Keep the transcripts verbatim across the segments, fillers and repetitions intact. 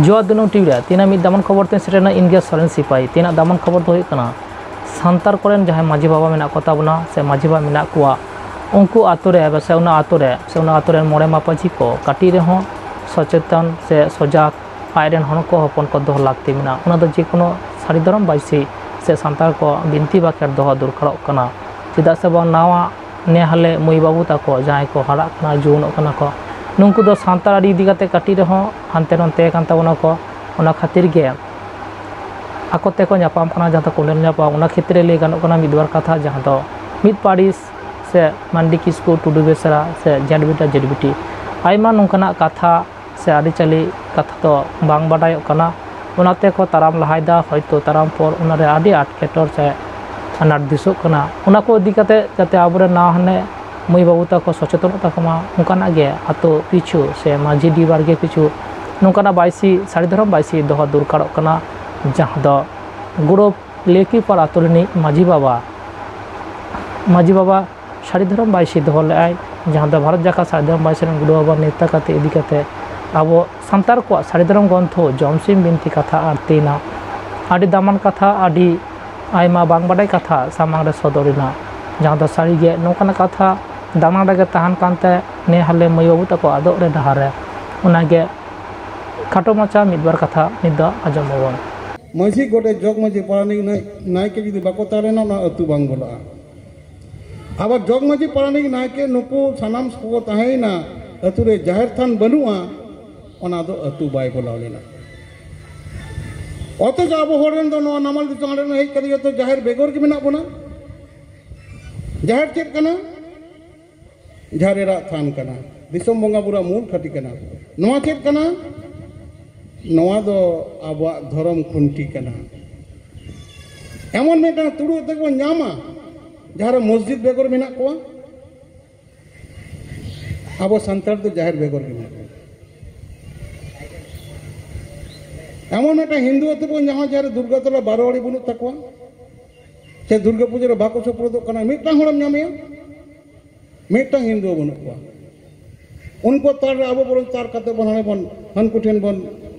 ᱡᱚᱦᱟᱨ ᱫᱤᱱᱟᱹᱢ ᱴᱤᱵᱷᱤ ᱨᱮ ᱛᱮᱦᱮᱧᱟᱜ ᱢᱤᱫ ᱫᱟᱢᱟᱱ ᱠᱷᱚᱵᱚᱨ ᱛᱮᱧ ᱥᱮᱴᱮᱨᱮᱱᱟ᱾ ᱤᱧ ᱜᱮ ᱥᱚᱨᱮᱱ ᱥᱤᱯᱟᱦᱤ᱾ ᱛᱮᱦᱮᱧᱟᱜ ᱫᱟᱢᱟᱱ ᱠᱷᱚᱵᱚᱨ ᱫᱚ ᱦᱩᱭᱩᱜ ᱠᱟᱱᱟ, ᱥᱟᱱᱛᱟᱲ ᱠᱚᱨᱮᱱ ᱡᱟᱦᱟᱸᱭ ᱢᱟᱹᱡᱷᱤ ᱵᱟᱵᱟ ᱢᱮᱱᱟᱜ ᱠᱚ ᱛᱟᱵᱚᱱᱟ ᱥᱮ ᱢᱟᱹᱡᱷᱤ ᱵᱟᱵᱟ ᱢᱮᱱᱟᱜ ᱠᱚᱣᱟ, ᱩᱱᱠᱩ ᱟᱛᱳ ᱨᱮ ᱥᱮ ᱚᱱᱟ ᱟᱛᱳ ᱨᱮ ᱥᱮ ᱚᱱᱟ ᱟᱛᱳ ᱨᱮᱱ ᱢᱚᱬᱮ ᱢᱟᱯᱟᱡᱷᱤ ᱠᱚ ᱠᱟᱹᱴᱤᱡ ᱨᱮᱦᱚᱸ ᱥᱚᱪᱮᱛᱚᱱ ᱥᱮ ᱥᱚᱡᱟᱜᱽ ᱟᱡ ᱨᱮᱱ ᱦᱚᱲ ᱠᱚ, ᱦᱚᱯᱚᱱ ᱠᱚ ᱫᱚᱦᱚ ᱞᱟᱹᱠᱛᱤ ᱢᱮᱱᱟᱜᱼᱟ᱾ ᱚᱱᱟ ᱫᱚ ᱡᱮᱠᱳᱱᱳ ᱥᱟᱹᱨᱤ ᱫᱷᱚᱨᱚᱢ ᱵᱟᱹᱭᱥᱤ ᱥᱮ ᱥᱟᱱᱛᱟᱲ ᱠᱚ ᱵᱤᱱᱛᱤ ᱵᱟᱠᱷᱮᱲ ᱫᱚᱦᱚ ᱫᱚᱨᱠᱟᱨᱚᱜ ᱠᱟᱱᱟ᱾ ᱪᱮᱫᱟᱜ ᱥᱮ ᱵᱟᱝ, ᱱᱟᱣᱟ ᱱᱮ ᱦᱟᱞᱮ ᱢᱟᱹᱭ ᱵᱟᱹᱵᱩ ᱛᱟᱠᱚ ᱡᱟᱦᱟᱸᱭ ᱠᱚ ᱦᱟᱨᱟᱜ ᱠᱟᱱᱟ, ᱡᱩᱣᱟᱹᱱᱚᱜ ᱠᱟᱱᱟ ᱠᱚ, ᱱᱩᱠᱩ ᱫᱚ ᱥᱟᱱᱛᱟᱲ ᱟᱹᱨᱤ ᱤᱫᱤ ᱠᱟᱛᱮ ᱠᱟᱹᱴᱤᱡ ᱨᱮᱦᱚᱸ ᱦᱟᱱᱛᱮ ᱱᱟᱛᱮ ᱟᱠᱟᱱ ᱛᱟᱵᱚᱱᱟ ᱠᱚ᱾ ᱚᱱᱟ ᱠᱷᱟᱹᱛᱤᱨ ᱜᱮ ᱟᱠᱚ ᱛᱮᱠᱚ ᱧᱟᱯᱟᱢ ᱠᱟᱱᱟ, ᱡᱟᱦᱟᱸ ᱫᱚ ᱠᱚᱸᱰᱮᱞ ᱧᱟᱯᱟᱢ᱾ ᱚᱱᱟ ᱠᱷᱮᱛᱨᱮ ᱞᱟᱹᱭ ᱜᱟᱱᱚᱜ ᱠᱟᱱᱟ ᱢᱤᱫ ᱵᱟᱨ ᱠᱟᱛᱷᱟ, ᱡᱟᱦᱟᱸ ᱫᱚ ᱢᱤᱫ ᱯᱟᱹᱨᱤᱥ ᱥᱮ ᱢᱟᱱᱰᱤ ᱠᱤᱥᱠᱩ, ᱴᱩᱰᱩ ᱵᱮᱥᱨᱟ ᱥᱮ ᱡᱮᱴ ᱵᱮᱴᱟ ᱡᱮᱴ ᱵᱤᱴᱤ, ᱟᱭᱢᱟ ᱱᱚᱝᱠᱟᱱᱟᱜ ᱠᱟᱛᱷᱟ ᱥᱮ ᱟᱹᱨᱤᱪᱟᱹᱞᱤ ᱠᱟᱛᱷᱟ ᱫᱚ ᱵᱟᱝ ᱵᱟᱰᱟᱭᱚᱜ ᱠᱟᱱᱟ᱾ ᱚᱱᱟᱛᱮ ᱠᱚ ᱛᱟᱲᱟᱢ ᱞᱟᱦᱟᱭᱮᱫᱟ᱾ ᱦᱚᱭᱛᱳ ᱛᱟᱲᱟᱢ ᱯᱚᱨ ᱚᱱᱟᱨᱮ ᱟᱹᱰᱤ ᱟᱸᱴ ᱮᱴᱠᱮᱴᱚᱲ ᱥᱮ ᱟᱱᱟᱴ ᱫᱤᱥᱚᱜ ᱠᱟᱱᱟ᱾ ᱚᱱᱟ ᱠᱚ ᱤᱫᱤ ᱠᱟᱛᱮ ᱡᱟᱛᱮ ᱟᱵᱚᱨᱮᱱ ᱱᱟᱣᱟ ᱦᱟᱱᱮ ᱢᱟᱹᱭ ᱵᱟᱹᱵᱩ ᱛᱟᱠᱚ ᱥᱚᱪᱮᱛᱚᱱᱚᱜ ᱛᱟᱠᱚ ᱢᱟ, ᱚᱱᱠᱟᱱᱟᱜ ᱜᱮ ᱟᱛᱳ ᱯᱤᱪᱷᱩ ᱥᱮ ᱢᱟᱹᱡᱷᱤ ᱰᱤ ᱵᱟᱲᱜᱮ ᱯᱤᱪᱷᱩ ᱱᱚᱝᱠᱟᱱᱟᱜ ᱵᱟᱭᱥᱤ, ᱥᱟᱹᱨᱤ ᱫᱷᱚᱨᱚᱢ ᱵᱟᱭᱥᱤ ᱫᱚᱦᱚ ᱫᱚᱨᱠᱟᱨᱚᱜ ᱠᱟᱱᱟ, ᱡᱟᱦᱟᱸ ᱫᱚ ᱜᱩᱨᱩ ᱞᱮᱠᱤᱯᱟᱲ ᱟᱛᱳ ᱨᱤᱱᱤᱡ ᱢᱟᱹᱡᱷᱤ ᱵᱟᱵᱟ, ᱢᱟᱹᱡᱷᱤ ᱵᱟᱵᱟ ᱥᱟᱹᱨᱤ ᱫᱷᱚᱨᱚᱢ ᱵᱟᱭᱥᱤ ᱫᱚᱦᱚ ᱞᱮᱫᱼᱟᱭ, ᱡᱟᱦᱟᱸ ᱫᱚ ᱵᱷᱟᱨᱚᱛ ᱡᱟᱠᱟᱛ ᱥᱟᱹᱨᱤ ᱫᱷᱚᱨᱚᱢ ᱵᱟᱭᱥᱤ ᱨᱮᱱ ᱜᱩᱨᱩ ᱵᱟᱵᱟ ᱱᱮᱣᱛᱟ ᱠᱟᱛᱮ ᱤᱫᱤ ᱠᱟᱛᱮ ᱟᱵᱚ ᱥᱟᱱᱛᱟᱲ ᱠᱚᱣᱟᱜ ᱥᱟᱹᱨᱤ ᱫᱷᱚᱨᱚᱢ ᱜᱨᱚᱱᱛᱷᱚ ᱡᱚᱢᱥᱤᱢ ᱵᱤᱱᱛᱤ ᱠᱟᱛᱷᱟ ᱟᱨ ᱛᱮᱱᱟ ᱟᱹᱰᱤ ᱫᱟᱢᱟᱱ ᱠᱟᱛᱷᱟ, ᱟᱹᱰᱤ ᱟᱭᱢᱟ ᱵᱟᱝ ᱵᱟᱰᱟᱭ ᱠᱟᱛᱷᱟ ᱥᱟᱢᱟᱝ ᱨᱮ ᱥᱚᱫᱚᱨ ᱮᱱᱟ, ᱡᱟᱦᱟᱸ ᱫᱚ ᱥᱟᱹᱨᱤᱜᱮ ᱱᱚᱝᱠᱟᱱᱟᱜ ᱠᱟᱛᱷᱟ ᱫᱟᱢᱟᱱ ᱨᱮᱜᱮ ᱛᱟᱦᱮᱱ ᱠᱟᱱᱛᱮ ᱱᱮ ᱦᱟᱞᱮ ᱢᱟᱹᱭ ᱵᱟᱹᱵᱩ ᱛᱟᱠᱚ ᱟᱫᱚᱜ ᱨᱮ ᱰᱟᱦᱟᱨ ᱨᱮ᱾ ᱚᱱᱟᱜᱮ ᱠᱷᱟᱴᱚ ᱢᱟᱪᱷᱟ ᱢᱤᱫ ᱵᱟᱨ ᱠᱟᱛᱷᱟ ᱱᱤᱛ ᱫᱚ ᱟᱸᱡᱚᱢ ᱟᱵᱚᱱ᱾ ᱢᱟᱹᱡᱷᱤ, ᱜᱚᱰᱮᱛ, ᱡᱚᱜᱽ ᱢᱟᱹᱡᱷᱤ, ᱯᱟᱨᱟᱱᱤᱠ, ᱱᱟᱭ-, ᱱᱟᱭᱠᱮ ᱡᱩᱫᱤ ᱵᱟᱠᱚ ᱛᱟᱦᱮᱸ ᱞᱮᱱᱟ, ᱚᱱᱟ ᱟᱹᱛᱩ ᱵᱟᱝ ᱵᱚᱞᱚᱜᱼᱟ᱾ ᱟᱵᱟᱨ ᱡᱚᱜᱽ ᱢᱟᱹᱡᱷᱤ, ᱯᱟᱨᱟᱱᱤᱠ, ᱱᱟᱭᱠᱮ, ᱱᱩᱠᱩ ᱥᱟᱱᱟᱢ ᱠᱚᱠᱚ ᱛᱟᱦᱮᱸᱭᱮᱱᱟ, ᱟᱹᱛᱩ ᱨᱮ ᱡᱟᱦᱮᱨ ᱛᱷᱟᱱ ᱵᱟᱹᱱᱩᱜᱼᱟ, ᱚᱱᱟ ᱫᱚ ᱟᱹᱛᱩ ᱵᱟᱭ ᱵᱚᱞᱚ ᱞᱮᱱᱟ᱾ ᱚᱛᱷᱚᱪᱚ ᱟᱵᱚ ᱦᱚᱲ ᱨᱮᱱ ᱫᱚ ᱱᱚᱣᱟ ᱱᱟᱢᱟᱞ ᱫᱤᱥᱚᱢ ᱟᱲᱮ ᱨᱮ ᱦᱮᱡ ᱠᱟᱛᱮ ᱡᱚᱛᱚ ᱡᱟᱦᱮᱨ ᱵᱮᱜᱚᱨ ᱜᱮ ᱢᱮᱱᱟᱜ ᱵᱚᱱᱟ᱾ ᱡᱟᱦᱮᱨ ᱪᱮᱫ ᱠᱟᱱᱟ? ᱡᱟᱦᱮᱨ ᱮᱨᱟᱜ ᱛᱷᱟᱱ ᱠᱟᱱᱟ, ᱫᱤᱥᱚᱢ ᱵᱚᱸᱜᱟ ᱵᱩᱨᱩᱣᱟᱜ ᱢᱩᱞ ᱠᱷᱟᱹᱴᱤ ᱠᱟᱱᱟ᱾ ᱱᱚᱣᱟ ᱪᱮᱫ ᱠᱟᱱᱟ? ᱱᱚᱣᱟ ᱫᱚ ᱟᱵᱚᱣᱟᱜ ᱫᱷᱚᱨᱚᱢ ᱠᱷᱩᱱᱴᱤ ᱠᱟᱱᱟ᱾ ᱮᱢᱚᱱ ᱢᱤᱫᱴᱟᱝ ᱛᱩᱲᱩᱠ ᱛᱮᱵᱚᱱ ᱧᱟᱢᱟ, ᱡᱟᱦᱟᱸ ᱨᱮ ᱢᱚᱥᱡᱤᱫ ᱵᱮᱜᱚᱨ ᱢᱮᱱᱟᱜ ᱠᱚᱣᱟ, ᱟᱵᱚ ᱥᱟᱱᱛᱟᱲ ᱫᱚ ᱡᱟᱦᱮᱨ ᱵᱮᱜᱚᱨ ᱜᱮ ᱢᱮᱱᱟᱜ ᱠᱚᱣᱟ᱾ ᱮᱢᱚᱱ ᱢᱤᱫᱴᱟᱝ ᱦᱤᱱᱫᱩ ᱟᱹᱛᱩ ᱵᱚᱱ ᱧᱟᱢᱟ, ᱡᱟᱦᱟᱸ ᱨᱮ ᱫᱩᱨᱜᱟ ᱛᱚᱞᱟ ᱵᱟᱨᱚ ᱟᱲᱤ ᱵᱟᱹᱱᱩᱜ ᱛᱟᱠᱚᱣᱟ, ᱥᱮ ᱫᱩᱨᱜᱟ ᱯᱩᱡᱟᱹ ᱨᱮ ᱵᱟᱠᱚ ᱥᱩᱯᱨᱩᱫᱚᱜ ᱠᱟᱱᱟ, ᱢᱤᱫᱴᱟᱝ ᱦᱚᱲᱮᱢ ᱧᱟᱢᱮᱭᱟ? ᱢᱤᱫᱴᱟᱝ ᱦᱤᱱᱫᱩ ᱵᱟᱹᱱᱩᱜ ᱠᱚᱣᱟ᱾ ᱩᱱᱠᱩ ᱛᱟᱲ ᱨᱮ ᱟᱵᱚ ᱵᱚᱨᱚᱝ ᱛᱟᱨ ᱠᱟᱛᱮ ᱵᱚᱱ ᱦᱟᱱᱮ ᱵᱚᱱ ᱦᱟᱱᱠᱩ ᱴᱷᱮᱱ ᱵᱚᱱ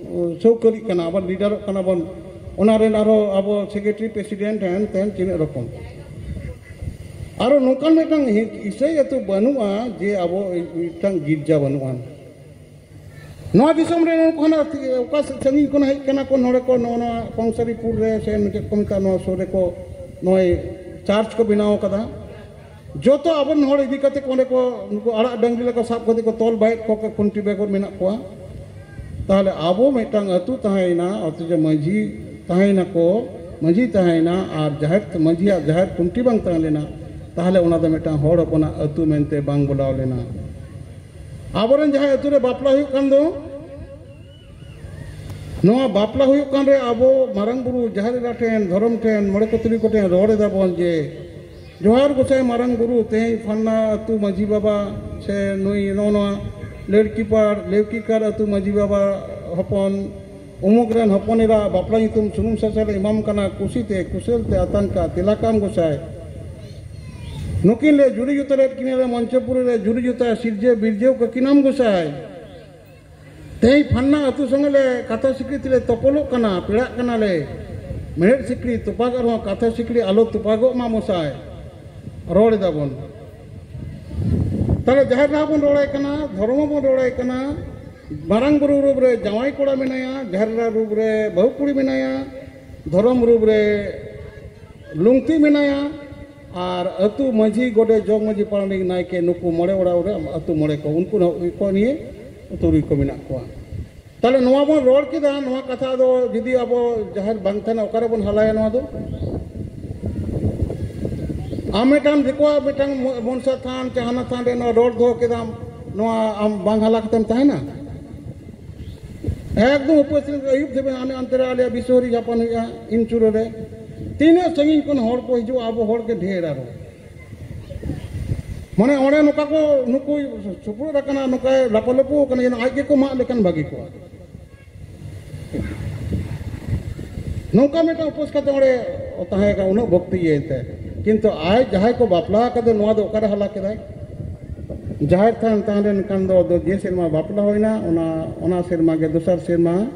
ᱥᱟᱹᱣᱠᱟᱹᱨᱤᱜ ᱠᱟᱱᱟ, ᱟᱵᱟᱨ ᱞᱤᱰᱟᱨᱚᱜ ᱠᱟᱱᱟ ᱵᱚᱱ, ᱚᱱᱟ ᱨᱮᱱ ᱟᱨᱦᱚᱸ ᱟᱵᱚ ᱥᱮᱠᱨᱮᱴᱟᱨᱤ ᱯᱨᱮᱥᱤᱰᱮᱱᱴ ᱦᱮᱱ ᱛᱮᱱ ᱛᱤᱱᱟᱹᱜ ᱨᱚᱠᱚᱢ᱾ ᱟᱨᱚ ᱱᱚᱝᱠᱟᱱ ᱢᱤᱫᱴᱟᱝ ᱤᱥᱟᱹᱭ ᱟᱹᱛᱩ ᱵᱟᱹᱱᱩᱜᱼᱟ ᱡᱮ ᱟᱵᱚ ᱢᱤᱫᱴᱟᱝ ᱜᱤᱨᱡᱟ ᱵᱟᱹᱱᱩᱜᱼᱟ᱾ ᱱᱚᱣᱟ ᱫᱤᱥᱚᱢ ᱨᱮ ᱱᱩᱠᱩ ᱦᱟᱱᱟ ᱚᱠᱟ ᱥᱟᱺᱜᱤᱧ ᱠᱷᱚᱱ ᱦᱮᱡ ᱠᱟᱱᱟ ᱠᱚ ᱱᱚᱰᱮ ᱠᱚ, ᱱᱚᱜᱼᱚ ᱱᱚᱣᱟ ᱠᱚᱝᱥᱟᱨᱤᱯᱩᱨ ᱨᱮ ᱥᱮ ᱪᱮᱫ ᱠᱚ ᱢᱮᱛᱟᱜᱼᱟ, ᱱᱚᱣᱟ ᱥᱩᱨ ᱨᱮᱠᱚ ᱱᱚᱜᱼᱚᱭ ᱪᱟᱨᱪ ᱠᱚ ᱵᱮᱱᱟᱣ ᱟᱠᱟᱫᱟ᱾ ᱡᱚᱛᱚ ᱟᱵᱚᱨᱮᱱ ᱦᱚᱲ ᱤᱫᱤ ᱠᱟᱛᱮ ᱠᱚ ᱚᱸᱰᱮ ᱠᱚ ᱱᱩᱠᱩ ᱟᱲᱟᱜ ᱰᱟᱹᱝᱨᱤ ᱞᱮᱠᱟ ᱥᱟᱵ ᱠᱟᱛᱮ ᱠᱚ ᱛᱚᱞ ᱵᱟᱭᱮᱫ ᱠᱚᱣᱟ, ᱠᱷᱩᱱᱴᱤ ᱵᱮᱜᱚᱨ ᱢᱮᱱᱟᱜ ᱠᱚᱣᱟ᱾ ᱛᱟᱦᱚᱞᱮ ᱟᱵᱚ ᱢᱤᱫᱴᱟᱝ ᱟᱹᱛᱩ ᱛᱟᱦᱮᱸᱭᱮᱱᱟ, ᱚᱛᱷᱚᱪᱚ ᱢᱟᱹᱡᱷᱤ ᱛᱟᱦᱮᱸᱭᱮᱱᱟ ᱠᱚ, ᱢᱟᱹᱡᱷᱤ ᱛᱟᱦᱮᱸᱭᱮᱱᱟ ᱟᱨ ᱡᱟᱦᱮᱨ, ᱢᱟᱹᱡᱷᱤᱭᱟᱜ ᱡᱟᱦᱮᱨ ᱠᱷᱩᱱᱴᱤ ᱵᱟᱝ ᱛᱟᱦᱮᱸ ᱞᱮᱱᱟ, ᱛᱟᱦᱚᱞᱮ ᱚᱱᱟ ᱫᱚ ᱢᱤᱫᱴᱟᱝ ᱦᱚᱲ ᱦᱚᱯᱚᱱᱟᱜ ᱟᱹᱛᱩ ᱢᱮᱱᱛᱮ ᱵᱟᱝ ᱵᱚᱞᱟᱣ ᱞᱮᱱᱟ᱾ ᱟᱵᱚᱨᱮᱱ ᱡᱟᱦᱟᱸᱭ ᱟᱹᱛᱩ ᱨᱮ ᱵᱟᱯᱞᱟ ᱦᱩᱭᱩᱜ ᱠᱟᱱ ᱫᱚ, ᱱᱚᱣᱟ ᱵᱟᱯᱞᱟ ᱦᱩᱭᱩᱜ ᱠᱟᱱ ᱨᱮ ᱟᱵᱚ ᱢᱟᱨᱟᱝ ᱵᱩᱨᱩ, ᱡᱟᱦᱮᱨ ᱮᱨᱟ ᱴᱷᱮᱱ, ᱫᱷᱚᱨᱚᱢ ᱴᱷᱮᱱ, ᱢᱚᱬᱮ ᱠᱚ ᱛᱩᱨᱩᱭ ᱠᱚ ᱴᱷᱮᱱ ᱨᱚᱲ ᱮᱫᱟ ᱵᱚᱱ ᱡᱮ, "ᱡᱚᱦᱟᱨ ᱜᱚᱸᱥᱟᱭ ᱢᱟᱨᱟᱝ ᱵᱩᱨᱩ, ᱛᱮᱦᱮᱧ ᱯᱷᱟᱞᱱᱟ ᱟᱹᱛᱩ ᱢᱟᱹᱡᱷᱤ ᱵᱟᱵᱟ ᱥᱮ ᱱᱩᱭ ᱱᱚᱜᱼᱚ ᱱᱚᱣᱟ ᱞᱮᱣᱠᱤᱯᱟᱲ, ᱞᱮᱣᱠᱤᱠᱟᱨ ᱟᱹᱛᱩ ᱢᱟᱹᱡᱷᱤ ᱵᱟᱵᱟ ᱦᱚᱯᱚᱱ ᱩᱢᱩᱠ ᱨᱮᱱ ᱦᱚᱯᱚᱱ ᱮᱨᱟ ᱵᱟᱯᱞᱟ ᱧᱩᱛᱩᱢ ᱥᱩᱱᱩᱢ ᱥᱟᱥᱟᱝ ᱞᱮ ᱮᱢᱟᱢ ᱠᱟᱱᱟ, ᱠᱩᱥᱤᱛᱮ ᱠᱩᱥᱟᱹᱞ ᱛᱮ ᱟᱛᱟᱝ ᱠᱟᱜ ᱛᱮᱞᱟ ᱠᱟᱢ ᱜᱚᱸᱥᱟᱭ᱾ ᱱᱩᱠᱤᱱ ᱞᱮ ᱡᱩᱨᱤ ᱡᱩᱛᱟᱹ ᱞᱮᱫ ᱠᱤᱱᱟ ᱞᱮ ᱢᱚᱧᱪᱚᱯᱩᱨᱤ ᱨᱮ, ᱡᱩᱨᱤ ᱡᱩᱛᱟᱹ ᱥᱤᱨᱡᱟᱹ ᱵᱤᱨᱡᱟᱹᱣ ᱠᱟᱹᱠᱤᱱᱟᱢ ᱜᱚᱸᱥᱟᱭ᱾ ᱛᱮᱦᱮᱧ ᱯᱷᱟᱱᱱᱟ ᱟᱹᱛᱩ ᱥᱚᱸᱜᱮ ᱞᱮ ᱠᱟᱛᱷᱟ ᱥᱤᱠᱲᱤ ᱛᱮᱞᱮ ᱛᱚᱯᱚᱞᱚᱜ ᱠᱟᱱᱟ, ᱯᱮᱲᱟᱜ ᱠᱟᱱᱟᱞᱮ᱾ ᱢᱮᱬᱦᱮᱫ ᱥᱤᱠᱲᱤ ᱛᱚᱯᱟᱜ ᱨᱮᱦᱚᱸ ᱠᱟᱛᱷᱟ ᱥᱤᱠᱲᱤ ᱟᱞᱚ ᱛᱚᱯᱟᱜᱚᱜ ᱢᱟ ᱢᱚᱥᱟᱭ", ᱨᱚᱲ ᱮᱫᱟ ᱵᱚᱱ᱾ ᱛᱟᱦᱞᱮ ᱡᱟᱦᱮᱨ ᱨᱮᱦᱚᱸ ᱵᱚᱱ ᱨᱚᱲᱟᱭ ᱠᱟᱱᱟ, ᱫᱷᱚᱨᱚᱢ ᱦᱚᱸᱵᱚᱱ ᱨᱚᱲᱟᱭ ᱠᱟᱱᱟ, ᱢᱟᱨᱟᱝ ᱵᱩᱨᱩ ᱨᱩᱯ ᱨᱮ ᱡᱟᱶᱟᱭ ᱠᱚᱲᱟ ᱢᱮᱱᱟᱭᱟ, ᱡᱟᱦᱮᱨ ᱮᱨᱟ ᱨᱩᱯ ᱨᱮ ᱵᱟᱹᱦᱩ ᱠᱩᱲᱤ ᱢᱮᱱᱟᱭᱟ, ᱫᱷᱚᱨᱚᱢ ᱨᱩᱯ ᱨᱮ ᱞᱩᱝᱛᱤ ᱢᱮᱱᱟᱭᱟ, ᱟᱨ ᱟᱹᱛᱩ ᱢᱟᱹᱡᱷᱤ, ᱜᱚᱰᱮᱛ, ᱡᱚᱜᱽ ᱢᱟᱹᱡᱷᱤ, ᱯᱟᱨᱟᱱᱤᱠ, ᱱᱟᱭᱠᱮ, ᱱᱩᱠᱩ ᱢᱚᱬᱮ ᱚᱲᱟᱜ ᱨᱮ ᱟᱹᱛᱩ ᱢᱚᱬᱮ ᱠᱚ, ᱩᱱᱠᱩ ᱱᱚᱜᱼᱚᱭ ᱠᱚ ᱱᱤᱭᱮ ᱛᱩᱨᱩᱭ ᱠᱚ ᱢᱮᱱᱟᱜ ᱠᱚᱣᱟ᱾ ᱛᱟᱦᱞᱮ ᱱᱚᱣᱟ ᱵᱚᱱ ᱨᱚᱲ ᱠᱮᱫᱟ, ᱱᱚᱣᱟ ᱠᱟᱛᱷᱟ ᱫᱚ ᱡᱩᱫᱤ ᱟᱵᱚ ᱡᱟᱦᱮᱨ ᱵᱟᱝ ᱛᱟᱦᱮᱱᱟ, ᱚᱠᱟᱨᱮ ᱵᱚᱱ ᱦᱟᱞᱟᱭᱟ ᱱᱚᱣᱟ ᱫᱚ? ᱟᱢ ᱢᱤᱫᱴᱟᱝ ᱫᱤᱠᱩᱣᱟᱜ ᱢᱤᱫᱴᱟᱝ ᱢᱚ-, ᱢᱚᱱᱥᱟ ᱛᱷᱟᱱ ᱪᱮ ᱦᱟᱱᱟ ᱛᱷᱟᱱ ᱨᱮ ᱱᱚᱣᱟ ᱨᱚᱲ ᱫᱚᱦᱚ ᱠᱮᱫᱟᱢ, ᱱᱚᱣᱟ ᱟᱢ ᱵᱟᱝ ᱦᱟᱞᱟ ᱠᱟᱛᱮᱢ ᱛᱟᱦᱮᱱᱟ? ᱮᱠᱫᱚᱢ ᱩᱯᱟᱹᱥ ᱨᱮ ᱟᱹᱭᱩᱵ ᱫᱷᱟᱹᱵᱤᱡ ᱦᱟᱱᱮ ᱟᱱᱛᱮ ᱨᱮ ᱟᱞᱮᱭᱟᱜ ᱵᱤᱥᱣᱟᱹᱨᱤ ᱡᱟᱯᱟᱱ ᱦᱩᱭᱩᱜᱼᱟ, ᱤᱱᱪᱩᱨᱟᱹ ᱨᱮ᱾ ᱛᱤᱱᱟᱹᱜ ᱥᱟᱺᱜᱤᱧ ᱠᱷᱚᱱ ᱦᱚᱲ ᱠᱚ ᱦᱤᱡᱩᱜᱼᱟ, ᱟᱵᱚ ᱦᱚᱲ ᱜᱮ ᱰᱷᱮᱨ ᱟᱨᱚ᱾ ᱢᱟᱱᱮ ᱚᱸᱰᱮ ᱱᱚᱝᱠᱟ ᱠᱚ, ᱱᱩᱠᱩ ᱥᱩᱯᱨᱩᱫ ᱟᱠᱟᱱᱟ, ᱱᱚᱝᱠᱟ ᱞᱟᱯᱟᱞᱳᱯᱳ ᱟᱠᱟᱱᱟ, ᱡᱮᱱᱚ ᱟᱡ ᱜᱮᱠᱚ ᱢᱟᱜ ᱞᱮᱠᱷᱟᱱ ᱵᱷᱟᱹᱜᱤ ᱠᱚᱜᱼᱟ᱾ ᱱᱚᱝᱠᱟ ᱢᱤᱫᱴᱟᱝ ᱩᱯᱟᱹᱥ ᱠᱟᱛᱮ ᱚᱸᱰᱮ ᱛᱟᱦᱮᱸ ᱠᱟᱱᱟ, ᱩᱱᱟᱹᱜ ᱵᱷᱚᱠᱛᱤ ᱤᱭᱟᱹ ᱮᱱᱛᱮ᱾ ᱠᱤᱱᱛᱩ ᱟᱡ ᱡᱟᱦᱟᱸᱭ ᱠᱚ ᱵᱟᱯᱞᱟ ᱟᱠᱟᱫᱮ, ᱱᱚᱣᱟ ᱫᱚ ᱚᱠᱟᱨᱮ ᱦᱟᱞᱟ ᱠᱮᱫᱟᱭ? ᱡᱟᱦᱮᱨ ᱛᱷᱟᱱ ᱛᱟᱦᱮᱸ ᱞᱮᱱᱠᱷᱟᱱ ᱫᱚ, ᱟᱫᱚ ᱡᱮ ᱥᱮᱨᱢᱟ ᱵᱟᱯᱞᱟ ᱦᱩᱭᱱᱟ, ᱚᱱᱟ, ᱚᱱᱟ ᱥᱮᱨᱢᱟ ᱜᱮ ᱫᱚᱥᱟᱨ ᱥᱮᱨᱢᱟ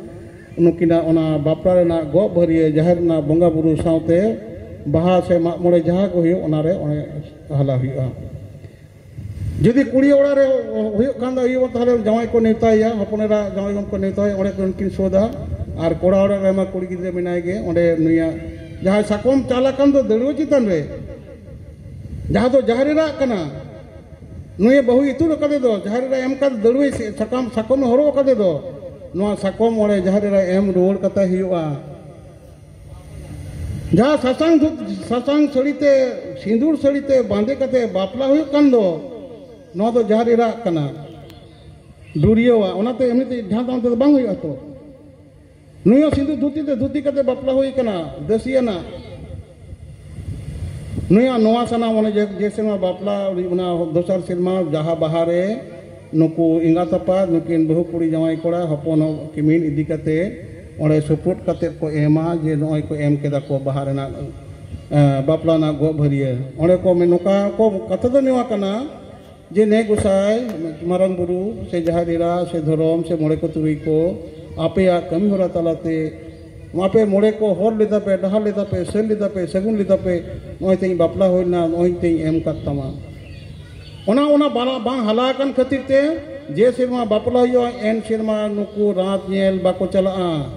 ᱱᱩᱠᱤᱱᱟᱜ ᱚᱱᱟ ᱵᱟᱯᱞᱟ ᱨᱮᱱᱟᱜ ᱜᱚᱜ ᱵᱷᱟᱹᱨᱭᱟᱹ ᱡᱟᱦᱮᱨ ᱨᱮᱱᱟᱜ ᱵᱚᱸᱜᱟ ᱵᱩᱨᱩ ᱥᱟᱶᱛᱮ ᱵᱟᱦᱟ ᱥᱮ ᱢᱟᱜ ᱢᱚᱬᱮ ᱡᱟᱦᱟᱸ ᱠᱚ ᱦᱩᱭᱩᱜ, ᱚᱱᱟᱨᱮ ᱚᱸᱰᱮ ᱦᱟᱞᱟ ᱦᱩᱭᱩᱜᱼᱟ᱾ ᱡᱩᱫᱤ ᱠᱩᱲᱤ ᱚᱲᱟᱜ ᱨᱮ ᱦᱩᱭᱩᱜ ᱠᱷᱟᱱ ᱫᱚ ᱦᱩᱭᱩᱜᱼᱟ, ᱛᱟᱦᱚᱞᱮ ᱡᱟᱶᱟᱭ ᱠᱚ ᱱᱮᱣᱛᱟᱭᱟ, ᱦᱚᱯᱚᱱ ᱮᱨᱟ ᱡᱟᱶᱟᱭ ᱜᱚᱢ ᱠᱚ ᱱᱮᱣᱛᱟᱭᱟ, ᱚᱸᱰᱮ ᱠᱷᱚᱱ ᱠᱤᱱ ᱥᱳᱫᱟ᱾ ᱟᱨ ᱠᱚᱲᱟ ᱚᱲᱟᱜ ᱨᱮᱢᱟ ᱠᱩᱲᱤ ᱜᱤᱫᱽᱨᱟᱹ ᱢᱮᱱᱟᱭ ᱜᱮ, ᱚᱸᱰᱮ ᱱᱩᱭᱟᱜ ᱡᱟᱦᱟᱸ ᱥᱟᱠᱚᱢ ᱪᱟᱞ ᱟᱠᱟᱱ ᱫᱚ ᱫᱟᱹᱲᱩᱣᱟᱹ ᱪᱮᱛᱟᱱ ᱨᱮ, ᱡᱟᱦᱟᱸ ᱫᱚ ᱡᱟᱦᱮᱨ ᱮᱨᱟᱜ ᱠᱟᱱᱟ, ᱱᱩᱭ ᱵᱟᱹᱦᱩ ᱤᱛᱩᱫ ᱟᱠᱟᱫᱮ ᱫᱚ, ᱡᱟᱦᱮᱨ ᱮᱨᱟ ᱮᱢ ᱠᱟᱛᱮ ᱫᱟᱹᱲᱩᱣᱟᱹᱭ ᱥᱮ ᱥᱟᱠᱟᱢ, ᱥᱟᱠᱚᱢᱮ ᱦᱚᱨᱚᱜ ᱟᱠᱟᱫᱮ ᱫᱚ, ᱱᱚᱣᱟ ᱥᱟᱠᱚᱢ ᱚᱸᱰᱮ ᱡᱟᱦᱮᱨ ᱮᱨᱟ ᱮᱢ ᱨᱩᱣᱟᱹᱲ ᱠᱟᱛᱟᱭ ᱦᱩᱭᱩᱜᱼᱟ᱾ ᱡᱟᱦᱟᱸ ᱥᱟᱥᱟᱝ ᱫᱷᱩᱛ-, ᱥᱟᱥᱟᱝ ᱥᱟᱹᱲᱤ ᱛᱮ, ᱥᱤᱸᱫᱩᱨ ᱥᱟᱹᱲᱤ ᱛᱮ ᱵᱟᱸᱫᱮ ᱠᱟᱛᱮ ᱵᱟᱯᱞᱟ ᱦᱩᱭᱩᱜ ᱠᱟᱱ ᱫᱚ, ᱱᱚᱣᱟ ᱫᱚ ᱡᱟᱦᱮᱨ ᱮᱨᱟᱜ ᱠᱟᱱᱟ, ᱰᱩᱨᱤᱭᱟᱹᱣᱟᱜ᱾ ᱚᱱᱟᱛᱮ ᱮᱢᱱᱤ ᱛᱮ ᱡᱟᱦᱟᱸ ᱛᱟᱦᱟᱸ ᱛᱮᱫᱚ ᱵᱟᱝ ᱦᱩᱭᱩᱜᱼᱟ ᱛᱚ᱾ ᱱᱩᱭ ᱦᱚᱸ ᱥᱤᱸᱫᱩᱨ ᱫᱷᱩᱛᱤ ᱛᱮ ᱫᱷᱩᱛᱤ ᱠᱟᱛᱮ ᱵᱟᱯᱞᱟ ᱦᱩᱭ ᱠᱟᱱᱟ, ᱫᱟᱹᱥᱤᱭᱟᱱᱟ᱾ ᱱᱩᱭᱟᱜ ᱱᱚᱣᱟ ᱥᱟᱱᱟᱢ, ᱚᱱᱮ ᱡᱮ, ᱡᱮ ᱥᱮᱨᱢᱟ ᱵᱟᱯᱞᱟ, ᱚᱱᱟ ᱫᱚᱥᱟᱨ ᱥᱮᱨᱢᱟ ᱡᱟᱦᱟᱸ ᱵᱟᱦᱟ ᱨᱮ ᱱᱩᱠᱩ ᱮᱸᱜᱟᱛ ᱟᱯᱟᱛ, ᱱᱩᱠᱤᱱ ᱵᱟᱹᱦᱩ ᱠᱩᱲᱤ ᱡᱟᱶᱟᱭ ᱠᱚᱲᱟ ᱦᱚᱯᱚᱱ ᱦᱚᱸ ᱠᱤᱢᱤᱱ ᱤᱫᱤ ᱠᱟᱛᱮ ᱚᱸᱰᱮ ᱥᱩᱯᱨᱩᱫ ᱠᱟᱛᱮ ᱠᱚ ᱮᱢᱟ, ᱡᱮ ᱱᱚᱜᱼᱚᱭ ᱠᱚ ᱮᱢ ᱠᱮᱫᱟ ᱠᱚ ᱵᱟᱦᱟ ᱨᱮᱱᱟᱜ, ᱮ, ᱵᱟᱯᱞᱟ ᱨᱮᱱᱟᱜ ᱜᱚᱜ ᱵᱷᱟᱹᱨᱭᱟᱹ᱾ ᱚᱸᱰᱮ ᱠᱚ ᱢᱮᱱ, ᱱᱚᱝᱠᱟ ᱠᱚ ᱠᱟᱛᱷᱟ ᱫᱚ ᱱᱚᱣᱟ ᱠᱟᱱᱟ, ᱡᱮ ᱱᱮ ᱜᱚᱸᱥᱟᱭ, ᱢᱟᱨᱟᱝ ᱵᱩᱨᱩ ᱥᱮ ᱡᱟᱦᱮᱨ ᱮᱨᱟ ᱥᱮ ᱫᱷᱚᱨᱚᱢ ᱥᱮ ᱢᱚᱬᱮ ᱠᱚ ᱛᱩᱨᱩᱭ ᱠᱚ, ᱟᱯᱮᱭᱟᱜ ᱠᱟᱹᱢᱤ ᱦᱚᱨᱟ ᱛᱟᱞᱟᱛᱮ ᱟᱯᱮ ᱢᱚᱬᱮ ᱠᱚ ᱦᱚᱨ ᱞᱮᱫᱟ ᱯᱮ, ᱰᱟᱦᱟᱨ ᱞᱮᱫᱟ ᱯᱮ, ᱥᱟᱹᱨ ᱞᱮᱫᱟ ᱯᱮ, ᱥᱟᱹᱜᱩᱱ ᱞᱮᱫᱟ ᱯᱮ, ᱱᱚᱜᱼᱚᱭ ᱛᱮᱧ ᱵᱟᱯᱞᱟ ᱦᱩᱭ ᱞᱮᱱᱟ, ᱱᱚᱜᱼᱚᱭ ᱛᱮᱧ ᱮᱢ ᱠᱟᱫ ᱛᱟᱢᱟ᱾ ᱚᱱᱟ, ᱚᱱᱟ ᱵᱟᱝ, ᱵᱟᱝ ᱦᱟᱞᱟ ᱟᱠᱟᱱ ᱠᱷᱟᱹᱛᱤᱨ ᱛᱮ ᱡᱮ ᱥᱮᱨᱢᱟ ᱵᱟᱯᱞᱟ ᱦᱩᱭᱩᱜᱼᱟ, ᱮᱱ ᱥᱮᱨᱢᱟ ᱱᱩᱠᱩ ᱨᱟᱛ ᱧᱮᱞ ᱵᱟᱠᱚ ᱪᱟᱞᱟᱜᱼᱟ᱾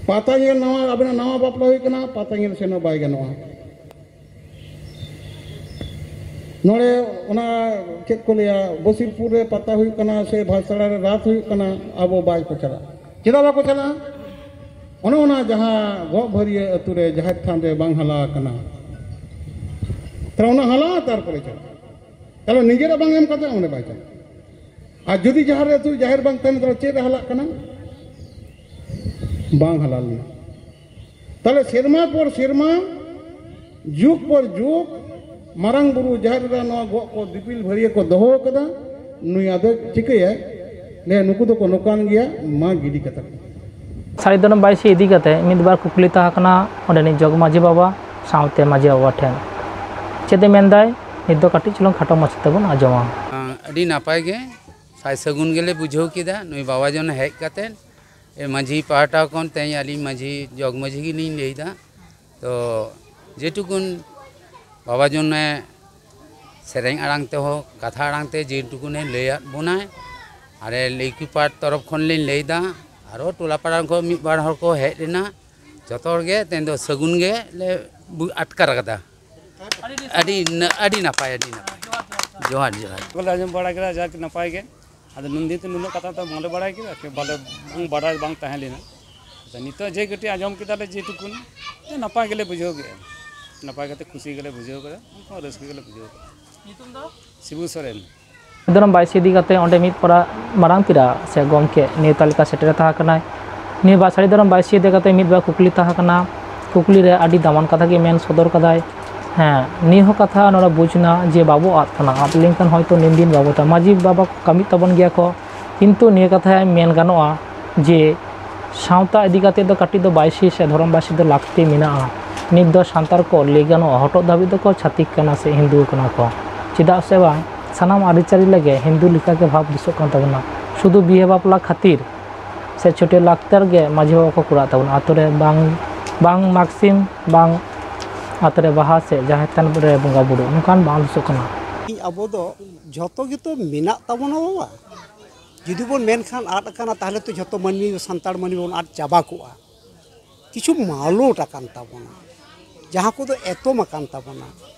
ᱯᱟᱛᱟ ᱧᱮᱞ, ᱱᱟᱣᱟ, ᱟᱵᱮᱱᱟᱜ ᱱᱟᱣᱟ ᱵᱟᱯᱞᱟ ᱦᱩᱭ ᱠᱟᱱᱟ, ᱯᱟᱛᱟ ᱧᱮᱞ ᱥᱮᱱ ᱦᱚᱸ ᱵᱟᱭ ᱜᱟᱱᱚᱜᱼᱟ᱾ ᱱᱚᱰᱮ ᱚᱱᱟ ᱪᱮᱫ ᱠᱚ ᱞᱟᱹᱭᱟ, ᱵᱚᱥᱤᱨᱯᱩᱨ ᱨᱮ ᱯᱟᱛᱟ ᱦᱩᱭᱩᱜ ᱠᱟᱱᱟ ᱥᱮ ᱵᱷᱟᱥᱲᱟ ᱨᱮ ᱨᱟᱛ ᱦᱩᱭᱩᱜ ᱠᱟᱱᱟ, ᱟᱵᱚ ᱵᱟᱭ ᱠᱚ ᱪᱟᱞᱟᱜᱼᱟ᱾ ᱪᱮᱫᱟᱜ ᱵᱟᱠᱚ ᱪᱟᱞᱟᱜᱼᱟ? ᱚᱱᱮ ᱚᱱᱟ ᱡᱟᱦᱟᱸ ᱜᱚᱜ ᱵᱷᱟᱹᱨᱭᱟᱹ ᱟᱹᱛᱩ ᱨᱮ ᱡᱟᱦᱮᱨ ᱛᱷᱟᱱ ᱨᱮ ᱵᱟᱝ ᱦᱟᱞᱟ ᱟᱠᱟᱱᱟ, ᱛᱟᱦᱞᱮ ᱚᱱᱟ ᱦᱟᱞᱟ ᱛᱟᱨᱯᱚᱨᱮ ᱪᱟᱞᱟᱜᱼᱟ᱾ ᱛᱟᱦᱞᱮ ᱱᱤᱡᱮᱨᱟᱜ ᱵᱟᱝ ᱮᱢ ᱠᱟᱛᱮ ᱚᱸᱰᱮ ᱵᱟᱭ ᱪᱟᱞᱟᱜᱼᱟ᱾ ᱟᱨ ᱡᱩᱫᱤ ᱡᱟᱦᱟᱸ ᱨᱮ ᱟᱹᱛᱩ ᱡᱟᱦᱮᱨ ᱵᱟᱝ ᱛᱟᱦᱮᱱᱟ, ᱛᱟᱦᱞᱮ ᱪᱮᱫ ᱨᱮ ᱦᱟᱞᱟᱜ ᱠᱟᱱᱟ? ᱵᱟᱝ ᱦᱟᱞᱟ ᱞᱮᱱᱟ᱾ ᱛᱟᱦᱞᱮ ᱥᱮᱨᱢᱟ ᱯᱚᱨ ᱥᱮᱨᱢᱟ, ᱡᱩᱜᱽ ᱯᱚᱨ ᱡᱩᱜᱽ, ᱢᱟᱨᱟᱝ ᱵᱩᱨᱩ ᱡᱟᱦᱮᱨ ᱮᱨᱟ ᱱᱚᱣᱟ ᱜᱚᱜ ᱠᱚ ᱫᱤᱯᱤᱞ ᱵᱷᱟᱹᱨᱭᱟᱹ ᱠᱚ ᱫᱚᱦᱚ ᱠᱟᱫᱟ᱾ ᱱᱩᱭ ᱟᱫᱚ ᱪᱤᱠᱟᱹᱭᱟᱭ? ᱞᱟᱹᱭᱟ, ᱱᱩᱠᱩ ᱫᱚᱠᱚ ᱱᱚᱝᱠᱟᱱ ᱜᱮᱭᱟ, ᱢᱟ ᱜᱤᱰᱤ ᱠᱟᱛᱟ ᱠᱚ᱾ ᱥᱟᱹᱨᱤ ᱫᱷᱚᱨᱚᱢ ᱵᱟᱭᱥᱤ ᱤᱫᱤ ᱠᱟᱛᱮ ᱢᱤᱫ ᱵᱟᱨ ᱠᱩᱠᱞᱤ ᱛᱟᱦᱮᱸ ᱠᱟᱱᱟ ᱚᱸᱰᱮᱱᱤᱡ ᱡᱚᱜᱽ ᱢᱟᱹᱡᱷᱤ ᱵᱟᱵᱟ ᱥᱟᱶᱛᱮ ᱢᱟᱹᱡᱷᱤ ᱵᱟᱵᱟ ᱴᱷᱮᱱ᱾ ᱪᱮᱫ ᱮ ᱢᱮᱱᱫᱟᱭ, ᱱᱤᱛ ᱫᱚ ᱠᱟᱹᱴᱤᱡ ᱪᱩᱞᱩᱝ ᱠᱷᱟᱴᱚ ᱢᱟᱪᱷᱟ ᱛᱮᱵᱚᱱ ᱟᱸᱡᱚᱢᱟ᱾ ᱟᱹᱰᱤ ᱱᱟᱯᱟᱭ ᱜᱮ᱾ ᱥᱟᱭ ᱥᱟᱹᱜᱩᱱ ᱜᱮᱞᱮ ᱵᱩᱡᱷᱟᱹᱣ ᱠᱮᱫᱟ᱾ ᱱᱩᱭ ᱵᱟᱵᱟ ᱡᱚᱱ ᱦᱮᱡ ᱠᱟᱛᱮᱫ, ᱮ, ᱢᱟᱹᱡᱷᱤ ᱯᱟᱦᱴᱟ ᱠᱷᱚᱱ ᱛᱮᱦᱮᱧ ᱟᱹᱞᱤᱧ ᱢᱟᱹᱡᱷᱤ, ᱡᱚᱜᱽ ᱢᱟᱹᱡᱷᱤ ᱜᱮᱞᱤᱧ ᱞᱟᱹᱭᱫᱟ᱾ ᱛᱚ ᱡᱮᱴᱩᱠᱩᱱ ᱵᱟᱵᱟ ᱡᱚᱱᱮ ᱥᱮᱨᱮᱧ ᱟᱲᱟᱝ ᱛᱮᱦᱚᱸ, ᱠᱟᱛᱷᱟ ᱟᱲᱟᱝ ᱛᱮ ᱡᱮᱴᱩᱠᱩᱱᱮ ᱞᱟᱹᱭᱟᱫ ᱵᱚᱱᱟᱭ, ᱟᱞᱮ ᱞᱟᱹᱭᱠᱤ ᱯᱟᱴ ᱛᱚᱨᱚᱯ ᱠᱷᱚᱱ ᱞᱤᱧ ᱞᱟᱹᱭᱫᱟ᱾ ᱟᱨᱚ ᱴᱚᱞᱟ ᱯᱟᱲᱟ ᱠᱷᱚᱱ ᱢᱤᱫ ᱵᱟᱨ ᱦᱚᱲ ᱠᱚ ᱦᱮᱡ ᱞᱮᱱᱟ, ᱡᱚᱛᱚ ᱦᱚᱲ ᱜᱮ ᱛᱮᱦᱮᱧ ᱫᱚ ᱥᱟᱹᱜᱩᱱ ᱜᱮ ᱞᱮ ᱵᱩ-, ᱟᱴᱠᱟᱨ ᱟᱠᱟᱫᱟ᱾ ᱟᱹᱰᱤ ᱱᱟ-, ᱟᱹᱰᱤ ᱱᱟᱯᱟᱭ, ᱟᱹᱰᱤ ᱱᱟᱯᱟᱭ᱾ ᱡᱚᱦᱟᱨ, ᱡᱚᱦᱟᱨ᱾ ᱵᱚᱞᱮ ᱟᱸᱡᱚᱢ ᱵᱟᱲᱟ ᱠᱮᱫᱟ, ᱡᱟᱠ ᱱᱟᱯᱟᱭ ᱜᱮ᱾ ᱟᱫᱚ ᱱᱩᱱᱫᱤᱱ ᱛᱮ ᱱᱩᱱᱟᱹᱜ ᱠᱟᱛᱷᱟ ᱫᱚ ᱵᱟᱝᱞᱮ ᱵᱟᱲᱟᱭ ᱠᱮᱫᱟ, ᱠᱤ ᱵᱟᱞᱮ, ᱵᱟᱝ ᱵᱟᱰᱟᱭ ᱵᱟᱝ ᱛᱟᱦᱮᱸ ᱞᱮᱱᱟ᱾ ᱟᱫᱚ ᱱᱤᱛᱚᱜ ᱡᱮ ᱠᱟᱹᱴᱤᱡ ᱟᱸᱡᱚᱢ ᱠᱮᱫᱟᱞᱮ ᱡᱮᱴᱩᱠᱩᱱ, ᱱᱟᱯᱟᱭ ᱜᱮᱞᱮ ᱵᱩᱡᱷᱟᱹᱣ ᱠᱮᱫᱟ᱾ ᱱᱟᱯᱟᱭ ᱠᱟᱛᱮ ᱠᱩᱥᱤ ᱜᱮᱞᱮ ᱵᱩᱡᱷᱟᱹᱣ ᱠᱮᱫᱟ, ᱨᱟᱹᱥᱠᱟᱹ ᱜᱮᱞᱮ ᱵᱩᱡᱷᱟᱹᱣ ᱠᱮᱫᱟ᱾ ᱧᱩᱛᱩᱢ ᱫᱚ? ᱥᱤᱵᱩ ᱥᱚᱨᱮᱱ᱾ ᱫᱷᱚᱨᱚᱢ ᱵᱟᱭᱥᱤ ᱤᱫᱤ ᱠᱟᱛᱮ ᱚᱸᱰᱮ ᱢᱤᱫ ᱯᱟᱲᱟ ᱢᱟᱨᱟᱝ ᱯᱮᱲᱟ ᱥᱮ ᱜᱚᱢᱠᱮ ᱱᱤᱭᱟᱹ ᱛᱟᱹᱞᱤᱠᱟ ᱥᱮᱴᱮᱨ ᱛᱟᱦᱮᱸ ᱠᱟᱱᱟᱭ᱾ ᱱᱤᱭᱟᱹ ᱵᱟᱥᱟᱲᱤ ᱫᱷᱚᱨᱚᱢ ᱵᱟᱭᱥᱤ ᱤᱫᱤ ᱠᱟᱛᱮ ᱢᱤᱫ ᱵᱟᱨ ᱠᱩᱠᱞᱤ ᱛᱟᱦᱮᱸ ᱠᱟᱱᱟ᱾ ᱠᱩᱠᱞᱤ ᱨᱮ ᱟᱹᱰᱤ ᱫᱟᱢᱟᱱ ᱠᱟᱛᱷᱟ ᱜᱮ ᱢᱮᱱ ᱥᱚᱫᱚᱨ ᱠᱟᱫᱟᱭ᱾ ᱦᱮᱸ, ᱱᱤᱭᱟᱹ ᱦᱚᱸ ᱠᱟᱛᱷᱟ ᱱᱚᱰᱮ ᱵᱩᱡᱽ ᱮᱱᱟ ᱡᱮ ᱵᱟᱵᱚ ᱟᱫ ᱠᱟᱱᱟ, ᱟᱫ ᱞᱮᱱᱠᱷᱟᱱ ᱦᱚᱭᱛᱳ ᱱᱤᱱ ᱫᱤᱱ ᱵᱟᱵᱚ ᱛᱟᱦᱮᱸ᱾ ᱢᱟᱹᱡᱷᱤ ᱵᱟᱵᱟ ᱠᱚ ᱠᱟᱹᱢᱤ ᱛᱟᱵᱚᱱ ᱜᱮᱭᱟ ᱠᱚ, ᱠᱤᱱᱛᱩ ᱱᱤᱭᱟᱹ ᱠᱟᱛᱷᱟ ᱢᱮᱱ ᱜᱟᱱᱚᱜᱼᱟ ᱡᱮ ᱥᱟᱶᱛᱟ ᱤᱫᱤ ᱠᱟᱛᱮ ᱫᱚ ᱠᱟᱹᱴᱤᱡ ᱫᱚ ᱵᱟᱭᱥᱤ ᱥᱮ ᱫᱷᱚᱨᱚᱢ ᱵᱟᱭᱥᱤ ᱫᱚ ᱞᱟᱹᱠᱛᱤ ᱢᱮᱱᱟᱜᱼᱟ᱾ ᱱᱤᱛ ᱫᱚ ᱥᱟᱱᱛᱟᱲ ᱠᱚ ᱞᱟᱹᱭ ᱜᱟᱱᱚᱜᱼᱟ ᱦᱚᱴᱚᱜ ᱫᱷᱟᱹᱵᱤᱡ ᱫᱚᱠᱚ ᱪᱷᱟᱹᱛᱤᱠ ᱠᱟᱱᱟ ᱥᱮ ᱦᱤᱱᱫᱩ ᱠᱟᱱᱟ ᱠᱚ᱾ ᱪᱮᱫᱟᱜ ᱥᱮ ᱵᱟᱝ, ᱥᱟᱱᱟᱢ ᱟᱹᱨᱤᱪᱟᱹᱞᱤ ᱞᱮᱜᱮ ᱦᱤᱱᱫᱩ ᱞᱮᱠᱟᱜᱮ ᱵᱷᱟᱵᱽ ᱫᱤᱥᱚᱜ ᱠᱟᱱ ᱛᱟᱵᱚᱱᱟ᱾ ᱥᱩᱫᱷᱩ ᱵᱤᱦᱟᱹ ᱵᱟᱯᱞᱟ ᱠᱷᱟᱹᱛᱤᱨ ᱥᱮ ᱪᱷᱟᱹᱴᱭᱟᱹᱨ ᱞᱟᱠᱪᱟᱨ ᱜᱮ ᱢᱟᱹᱡᱷᱤ ᱵᱟᱵᱟ ᱠᱚ ᱠᱚᱨᱟᱣ ᱛᱟᱵᱚᱱᱟ᱾ ᱟᱛᱳ ᱨᱮ ᱵᱟᱝ, ᱵᱟᱝ ᱢᱟᱜᱽ ᱥᱤᱢ, ᱵᱟᱝ ᱟᱛᱳ ᱨᱮ ᱵᱟᱦᱟ ᱥᱮ ᱡᱟᱦᱮᱨ ᱛᱷᱟᱱ ᱨᱮ ᱵᱚᱸᱜᱟ ᱵᱩᱨᱩ, ᱱᱚᱝᱠᱟᱱ ᱵᱟᱝ ᱫᱤᱥᱚᱜ ᱠᱟᱱᱟ᱾ ᱟᱵᱚ ᱫᱚ ᱡᱷᱚᱛᱚ ᱜᱮᱛᱚ ᱢᱮᱱᱟᱜ ᱛᱟᱵᱚᱱᱟ ᱵᱟᱵᱟ᱾ ᱡᱩᱫᱤ ᱵᱚᱱ ᱢᱮᱱᱠᱷᱟᱱ ᱟᱫ ᱟᱠᱟᱱᱟ, ᱛᱟᱦᱚᱞᱮ ᱛᱚ ᱡᱷᱚᱛᱚ ᱢᱟᱹᱱᱢᱤ, ᱥᱟᱱᱛᱟᱲ ᱢᱟᱹᱱᱢᱤ ᱵᱚᱱ ᱟᱫ ᱪᱟᱵᱟ ᱠᱚᱜᱼᱟ᱾ ᱠᱤᱪᱷᱩ ᱢᱟᱞᱚᱴ ᱟᱠᱟᱱ ᱛᱟᱵᱚᱱᱟ, ᱡᱟᱦᱟᱸ ᱠᱚᱫᱚ ᱮᱛᱚᱢ ᱟᱠᱟᱱ ᱛᱟᱵᱚᱱᱟ᱾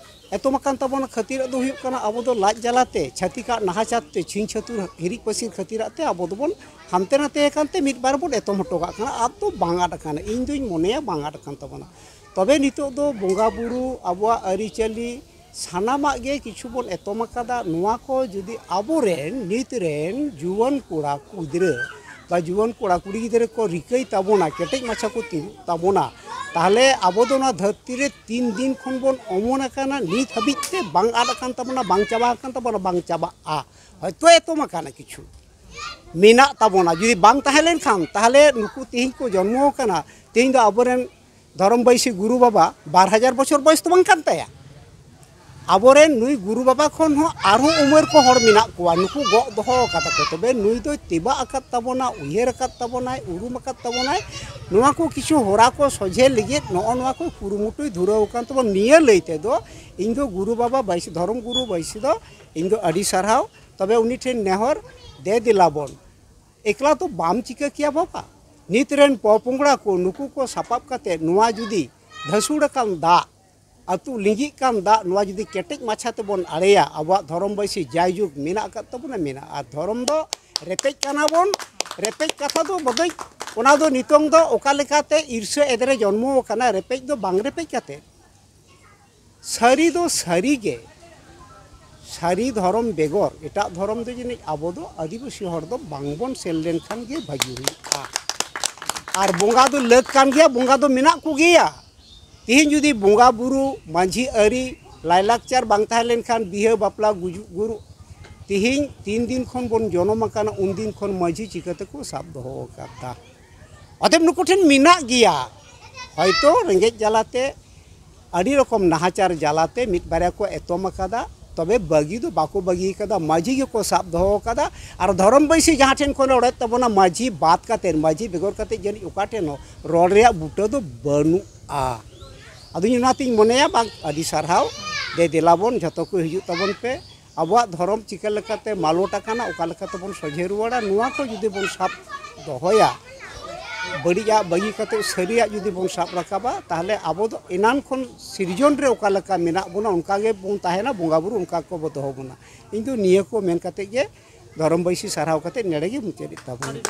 ᱮᱛᱚᱢ ᱟᱠᱟᱱ ᱛᱟᱵᱚᱱᱟ ᱠᱷᱟᱹᱛᱤᱨᱟᱜ ᱫᱚ ᱦᱩᱭᱩᱜ ᱠᱟᱱᱟ, ᱟᱵᱚ ᱫᱚ ᱞᱟᱡ ᱡᱟᱞᱟᱛᱮ, ᱪᱷᱟᱹᱛᱤᱠᱟᱜ ᱱᱟᱦᱟᱪᱟᱨ ᱛᱮ, ᱪᱷᱤᱝ ᱪᱷᱟᱹᱛᱩᱨ ᱦᱤᱨᱤᱡ ᱯᱟᱹᱥᱤᱨ ᱠᱷᱟᱹᱛᱤᱨᱟᱜ ᱛᱮ ᱟᱵᱚ ᱫᱚᱵᱚᱱ ᱦᱟᱱᱛᱮ ᱱᱟᱛᱮ ᱟᱠᱟᱱ ᱛᱮ ᱢᱤᱫ ᱵᱟᱨ ᱵᱚᱱ ᱮᱛᱚᱢ ᱦᱚᱴᱚ ᱠᱟᱜ ᱠᱟᱱᱟ᱾ ᱟᱫ ᱫᱚ ᱵᱟᱝ ᱟᱫ ᱟᱠᱟᱱᱟ, ᱤᱧ ᱫᱩᱧ ᱢᱚᱱᱮᱭᱟ ᱵᱟᱝ ᱟᱫ ᱟᱠᱟᱱ ᱛᱟᱵᱚᱱᱟ᱾ ᱛᱚᱵᱮ ᱱᱤᱛᱚᱜ ᱫᱚ ᱵᱚᱸᱜᱟ ᱵᱩᱨᱩ, ᱟᱵᱚᱣᱟᱜ ᱟᱹᱨᱤᱪᱟᱹᱞᱤ, ᱥᱟᱱᱟᱢᱟᱜ ᱜᱮ ᱠᱤᱪᱷᱩ ᱵᱚᱱ ᱮᱛᱚᱢ ᱟᱠᱟᱫᱟ᱾ ᱱᱚᱣᱟ ᱠᱚ ᱡᱩᱫᱤ ᱟᱵᱚᱨᱮᱱ ᱱᱤᱛ ᱨᱮᱱ ᱡᱩᱣᱟᱹᱱ ᱠᱚᱲᱟ ᱜᱤᱫᱽᱨᱟᱹ ᱵᱟ ᱡᱩᱣᱟᱹᱱ ᱠᱚᱲᱟ ᱠᱩᱲᱤ ᱜᱤᱫᱽᱨᱟᱹ ᱠᱚ ᱨᱤᱠᱟᱹᱭ ᱛᱟᱵᱚᱱᱟ, ᱠᱮᱴᱮᱡ ᱢᱟᱪᱷᱟ ᱠᱚ ᱛᱤᱸᱜᱩ ᱛᱟᱵᱚᱱᱟ, ᱛᱟᱦᱚᱞᱮ ᱟᱵᱚ ᱫᱚ ᱱᱚᱣᱟ ᱫᱷᱟᱹᱨᱛᱤ ᱨᱮ ᱛᱤᱱ ᱫᱤᱱ ᱠᱷᱚᱱ ᱵᱚᱱ ᱚᱢᱚᱱ ᱟᱠᱟᱱᱟ, ᱱᱤᱛ ᱦᱟᱹᱵᱤᱡ ᱛᱮ ᱵᱟᱝ ᱟᱫ ᱟᱠᱟᱱ ᱛᱟᱵᱚᱱᱟ, ᱵᱟᱝ ᱪᱟᱵᱟ ᱟᱠᱟᱱ ᱛᱟᱵᱚᱱᱟ, ᱵᱟᱝ ᱪᱟᱵᱟᱜᱼᱟ᱾ ᱦᱚᱭᱛᱳ ᱮᱛᱚᱢ ᱟᱠᱟᱱᱟ ᱠᱤᱪᱷᱩ, ᱢᱮᱱᱟᱜ ᱛᱟᱵᱚᱱᱟ᱾ ᱡᱩᱫᱤ ᱵᱟᱝ ᱛᱟᱦᱮᱸ ᱞᱮᱱᱠᱷᱟᱱ, ᱛᱟᱦᱚᱞᱮ ᱱᱩᱠᱩ ᱛᱮᱦᱮᱧ ᱠᱚ ᱡᱚᱱᱢᱚ ᱟᱠᱟᱱᱟ, ᱛᱮᱦᱮᱧ ᱫᱚ ᱟᱵᱚᱨᱮᱱ ᱫᱷᱚᱨᱚᱢ ᱵᱟᱹᱭᱥᱤ ᱜᱩᱨᱩ ᱵᱟᱵᱟ ᱵᱟᱨ ᱦᱟᱡᱟᱨ ᱵᱚᱪᱷᱚᱨ ᱵᱚᱭᱮᱥ ᱫᱚ ᱵᱟᱝ ᱠᱟᱱ ᱛᱟᱭᱟ᱾ ᱟᱵᱚᱨᱮᱱ ᱱᱩᱭ ᱜᱩᱨᱩ ᱵᱟᱵᱟ ᱠᱷᱚᱱ ᱦᱚᱸ ᱟᱨᱦᱚᱸ ᱩᱢᱮᱨ ᱠᱚ ᱦᱚᱲ ᱢᱮᱱᱟᱜ ᱠᱚᱣᱟ, ᱱᱩᱠᱩ ᱜᱚᱜ ᱫᱚᱦᱚ ᱟᱠᱟᱫᱟ ᱠᱚ᱾ ᱛᱚᱵᱮ ᱱᱩᱭ ᱫᱚᱭ ᱛᱮᱵᱟᱜ ᱟᱠᱟᱫ ᱛᱟᱵᱚᱱᱟ, ᱩᱭᱦᱟᱹᱨ ᱟᱠᱟᱫ ᱛᱟᱵᱚᱱᱟᱭ, ᱩᱨᱩᱢ ᱟᱠᱟᱫ ᱛᱟᱵᱚᱱᱟᱭ᱾ ᱱᱚᱣᱟ ᱠᱚ ᱠᱤᱪᱷᱩ ᱦᱚᱨᱟ ᱠᱚ ᱥᱚᱡᱷᱮ ᱞᱟᱹᱜᱤᱫ ᱱᱚᱜᱼᱚ ᱱᱚᱣᱟ ᱠᱚ ᱠᱩᱨᱩᱢᱩᱴᱩᱭ ᱫᱷᱩᱨᱟᱹᱣ ᱟᱠᱟᱱ ᱛᱟᱵᱚᱱ᱾ ᱱᱤᱭᱟᱹ ᱞᱟᱹᱭ ᱛᱮᱫᱚ ᱤᱧ ᱫᱚ ᱜᱩᱨᱩ ᱵᱟᱵᱟ ᱵᱟᱹᱭᱥᱤ, ᱫᱷᱚᱨᱚᱢ ᱜᱩᱨᱩ ᱵᱟᱹᱭᱥᱤ ᱫᱚ ᱤᱧ ᱫᱚ ᱟᱹᱰᱤ ᱥᱟᱨᱦᱟᱣ᱾ ᱛᱚᱵᱮ ᱩᱱᱤ ᱴᱷᱮᱱ ᱱᱮᱦᱚᱨ, ᱫᱮ ᱫᱮᱞᱟ ᱵᱚᱱ, ᱮᱠᱞᱟ ᱫᱚ ᱵᱟᱢ ᱪᱤᱠᱟᱹ ᱠᱮᱭᱟ ᱵᱟᱵᱟ᱾ ᱱᱤᱛ ᱨᱮᱱ ᱯᱚᱯᱚᱝᱲᱟ ᱠᱚ ᱱᱩᱠᱩ ᱠᱚ ᱥᱟᱯᱟᱵ ᱠᱟᱛᱮ ᱱᱚᱣᱟ ᱡᱩᱫᱤ ᱫᱷᱟᱹᱥᱩᱲ ᱟᱠᱟᱱ ᱫᱟᱜ, ᱟᱹᱛᱩ ᱞᱤᱸᱜᱤᱜ ᱠᱟᱱ ᱫᱟᱜ, ᱱᱚᱣᱟ ᱡᱩᱫᱤ ᱠᱮᱴᱮᱡ ᱢᱟᱪᱷᱟ ᱛᱮᱵᱚᱱ ᱟᱲᱮᱭᱟ, ᱟᱵᱚᱣᱟᱜ ᱫᱷᱚᱨᱚᱢ ᱵᱟᱹᱭᱥᱤ ᱡᱟᱭᱡᱩᱜᱽ ᱢᱮᱱᱟᱜ ᱟᱠᱟᱫ ᱛᱟᱵᱚᱱᱟ, ᱢᱮᱱᱟᱜᱼᱟ᱾ ᱟᱨ ᱫᱷᱚᱨᱚᱢ ᱫᱚ ᱨᱮᱯᱮᱡ ᱠᱟᱱᱟ ᱵᱚᱱ, ᱨᱮᱯᱮᱡ ᱠᱟᱛᱷᱟ ᱫᱚ ᱵᱚᱫᱚᱡ, ᱚᱱᱟ ᱫᱚ ᱱᱤᱛᱚᱝ ᱫᱚ ᱚᱠᱟ ᱞᱮᱠᱟᱛᱮ ᱤᱨᱥᱟᱹ ᱮᱫᱨᱮ ᱡᱚᱱᱢᱚ ᱟᱠᱟᱱᱟ, ᱨᱮᱯᱮᱡ ᱫᱚ ᱵᱟᱝ ᱨᱮᱯᱮᱡ ᱠᱟᱛᱮ᱾ ᱥᱟᱹᱨᱤ ᱫᱚ ᱥᱟᱹᱨᱤ ᱜᱮ, ᱥᱟᱹᱨᱤ ᱫᱷᱚᱨᱚᱢ ᱵᱮᱜᱚᱨ ᱮᱴᱟᱜ ᱫᱷᱚᱨᱚᱢ ᱫᱚ ᱡᱟᱹᱱᱤᱡ ᱟᱵᱚ ᱫᱚ ᱟᱹᱫᱤᱵᱟᱹᱥᱤ ᱦᱚᱲ ᱫᱚ ᱵᱟᱝ ᱵᱚᱱ ᱥᱮᱱ ᱞᱮᱱᱠᱷᱟᱱ ᱜᱮ ᱵᱷᱟᱹᱜᱤ ᱦᱩᱭᱩᱜᱼᱟ᱾ ᱟᱨ ᱵᱚᱸᱜᱟ ᱫᱚ ᱞᱟᱹᱠ ᱠᱟᱱ ᱜᱮᱭᱟ, ᱵᱚᱸᱜᱟ ᱫᱚ ᱢᱮᱱᱟᱜ ᱠᱚᱜᱮᱭᱟ᱾ ᱛᱤᱦᱤᱧ ᱡᱩᱫᱤ ᱵᱚᱸᱜᱟ ᱵᱩᱨᱩ, ᱢᱟᱹᱡᱷᱤ ᱟᱹᱨᱤ, ᱞᱟᱭᱼᱞᱟᱠᱪᱟᱨ ᱵᱟᱝ ᱛᱟᱦᱮᱸ ᱞᱮᱱᱠᱷᱟᱱ ᱵᱤᱦᱟᱹ, ᱵᱟᱯᱞᱟ, ᱜᱩᱡᱩᱜ, ᱜᱩᱨᱩᱜ, ᱛᱤᱦᱤᱧ ᱛᱤᱱ ᱫᱤᱱ ᱠᱷᱚᱱ ᱵᱚᱱ ᱡᱚᱱᱚᱢ ᱟᱠᱟᱱᱟ, ᱩᱱ ᱫᱤᱱ ᱠᱷᱚᱱ ᱢᱟᱹᱡᱷᱤ ᱪᱤᱠᱟᱹ ᱛᱮᱠᱚ ᱥᱟᱵ ᱫᱚᱦᱚ ᱟᱠᱟᱫᱟ? ᱚᱛᱮᱵ ᱱᱩᱠᱩ ᱴᱷᱮᱱ ᱢᱮᱱᱟᱜ ᱜᱮᱭᱟ, ᱦᱚᱭᱛᱳ ᱨᱮᱸᱜᱮᱡ ᱡᱟᱞᱟᱛᱮ, ᱟᱹᱰᱤ ᱨᱚᱠᱚᱢ ᱱᱟᱦᱟᱪᱟᱨ ᱡᱟᱞᱟᱛᱮ ᱢᱤᱫ ᱵᱟᱨᱭᱟ ᱠᱚ ᱮᱛᱚᱢ ᱟᱠᱟᱫᱟ, ᱛᱚᱵᱮ ᱵᱟᱹᱜᱤ ᱫᱚ ᱵᱟᱠᱚ ᱵᱟᱹᱜᱤ ᱟᱠᱟᱫᱟ, ᱢᱟᱹᱡᱷᱤ ᱜᱮᱠᱚ ᱥᱟᱵ ᱫᱚᱦᱚ ᱟᱠᱟᱫᱟ᱾ ᱟᱨ ᱫᱷᱚᱨᱚᱢ ᱵᱟᱹᱭᱥᱤ ᱡᱟᱦᱟᱸ ᱴᱷᱮᱱ ᱠᱷᱚᱱ ᱨᱚᱲᱮᱫ ᱛᱟᱵᱚᱱᱟ, ᱢᱟᱹᱡᱷᱤ ᱵᱟᱫ ᱠᱟᱛᱮ, ᱢᱟᱹᱡᱷᱤ ᱵᱮᱜᱚᱨ ᱠᱟᱛᱮ ᱡᱟᱹᱱᱤᱡ ᱚᱠᱟ ᱴᱷᱮᱱ ᱦᱚᱸ ᱨᱚᱲ ᱨᱮᱭᱟᱜ ᱵᱩᱴᱟᱹ ᱫᱚ ᱵᱟᱹᱱᱩᱜᱼᱟ᱾ ᱟᱫᱚᱧ ᱚᱱᱟᱛᱤᱧ ᱢᱚᱱᱮᱭᱟ, ᱵᱟᱝ, ᱟᱹᱰᱤ ᱥᱟᱨᱦᱟᱣ, ᱫᱮ ᱫᱮᱞᱟ ᱵᱚᱱ, ᱡᱷᱚᱛᱚ ᱠᱚ ᱦᱤᱡᱩᱜ ᱛᱟᱵᱚᱱ ᱯᱮ᱾ ᱟᱵᱚᱣᱟᱜ ᱫᱷᱚᱨᱚᱢ ᱪᱤᱠᱟᱹ ᱞᱮᱠᱟᱛᱮ ᱢᱟᱞᱚᱴ ᱟᱠᱟᱱᱟ, ᱚᱠᱟ ᱞᱮᱠᱟ ᱛᱮᱵᱚᱱ ᱥᱚᱡᱷᱮ ᱨᱩᱣᱟᱹᱲᱟ, ᱱᱚᱣᱟ ᱠᱚ ᱡᱩᱫᱤ ᱵᱚᱱ ᱥᱟᱵ ᱫᱚᱦᱚᱭᱟ, ᱵᱟᱹᱲᱤᱡᱟᱜ ᱵᱟᱹᱜᱤ ᱠᱟᱛᱮ ᱥᱟᱹᱨᱤᱭᱟᱜ ᱡᱩᱫᱤ ᱵᱚᱱ ᱥᱟᱵ ᱨᱟᱠᱟᱵᱟ, ᱛᱟᱦᱚᱞᱮ ᱟᱵᱚ ᱫᱚ ᱮᱱᱟᱱ ᱠᱷᱚᱱ ᱥᱤᱨᱡᱚᱱ ᱨᱮ ᱚᱠᱟ ᱞᱮᱠᱟ ᱢᱮᱱᱟᱜ ᱵᱚᱱᱟ, ᱚᱱᱠᱟ ᱜᱮ ᱵᱚᱱ ᱛᱟᱦᱮᱱᱟ, ᱵᱚᱸᱜᱟ ᱵᱩᱨᱩ ᱚᱱᱠᱟ ᱠᱚ ᱫᱚᱦᱚ ᱵᱚᱱᱟ᱾ ᱤᱧ ᱫᱚ ᱱᱤᱭᱟᱹ ᱠᱚ ᱢᱮᱱ ᱠᱟᱛᱮ ᱜᱮ ᱫᱷᱚᱨᱚᱢ ᱵᱟᱹᱭᱥᱤ ᱥᱟᱨᱦᱟᱣ ᱠᱟᱛᱮ ᱱᱚᱰᱮ ᱜᱮ ᱢᱩᱪᱟᱹᱫ ᱮᱫ ᱛᱟᱵᱚᱱᱟ᱾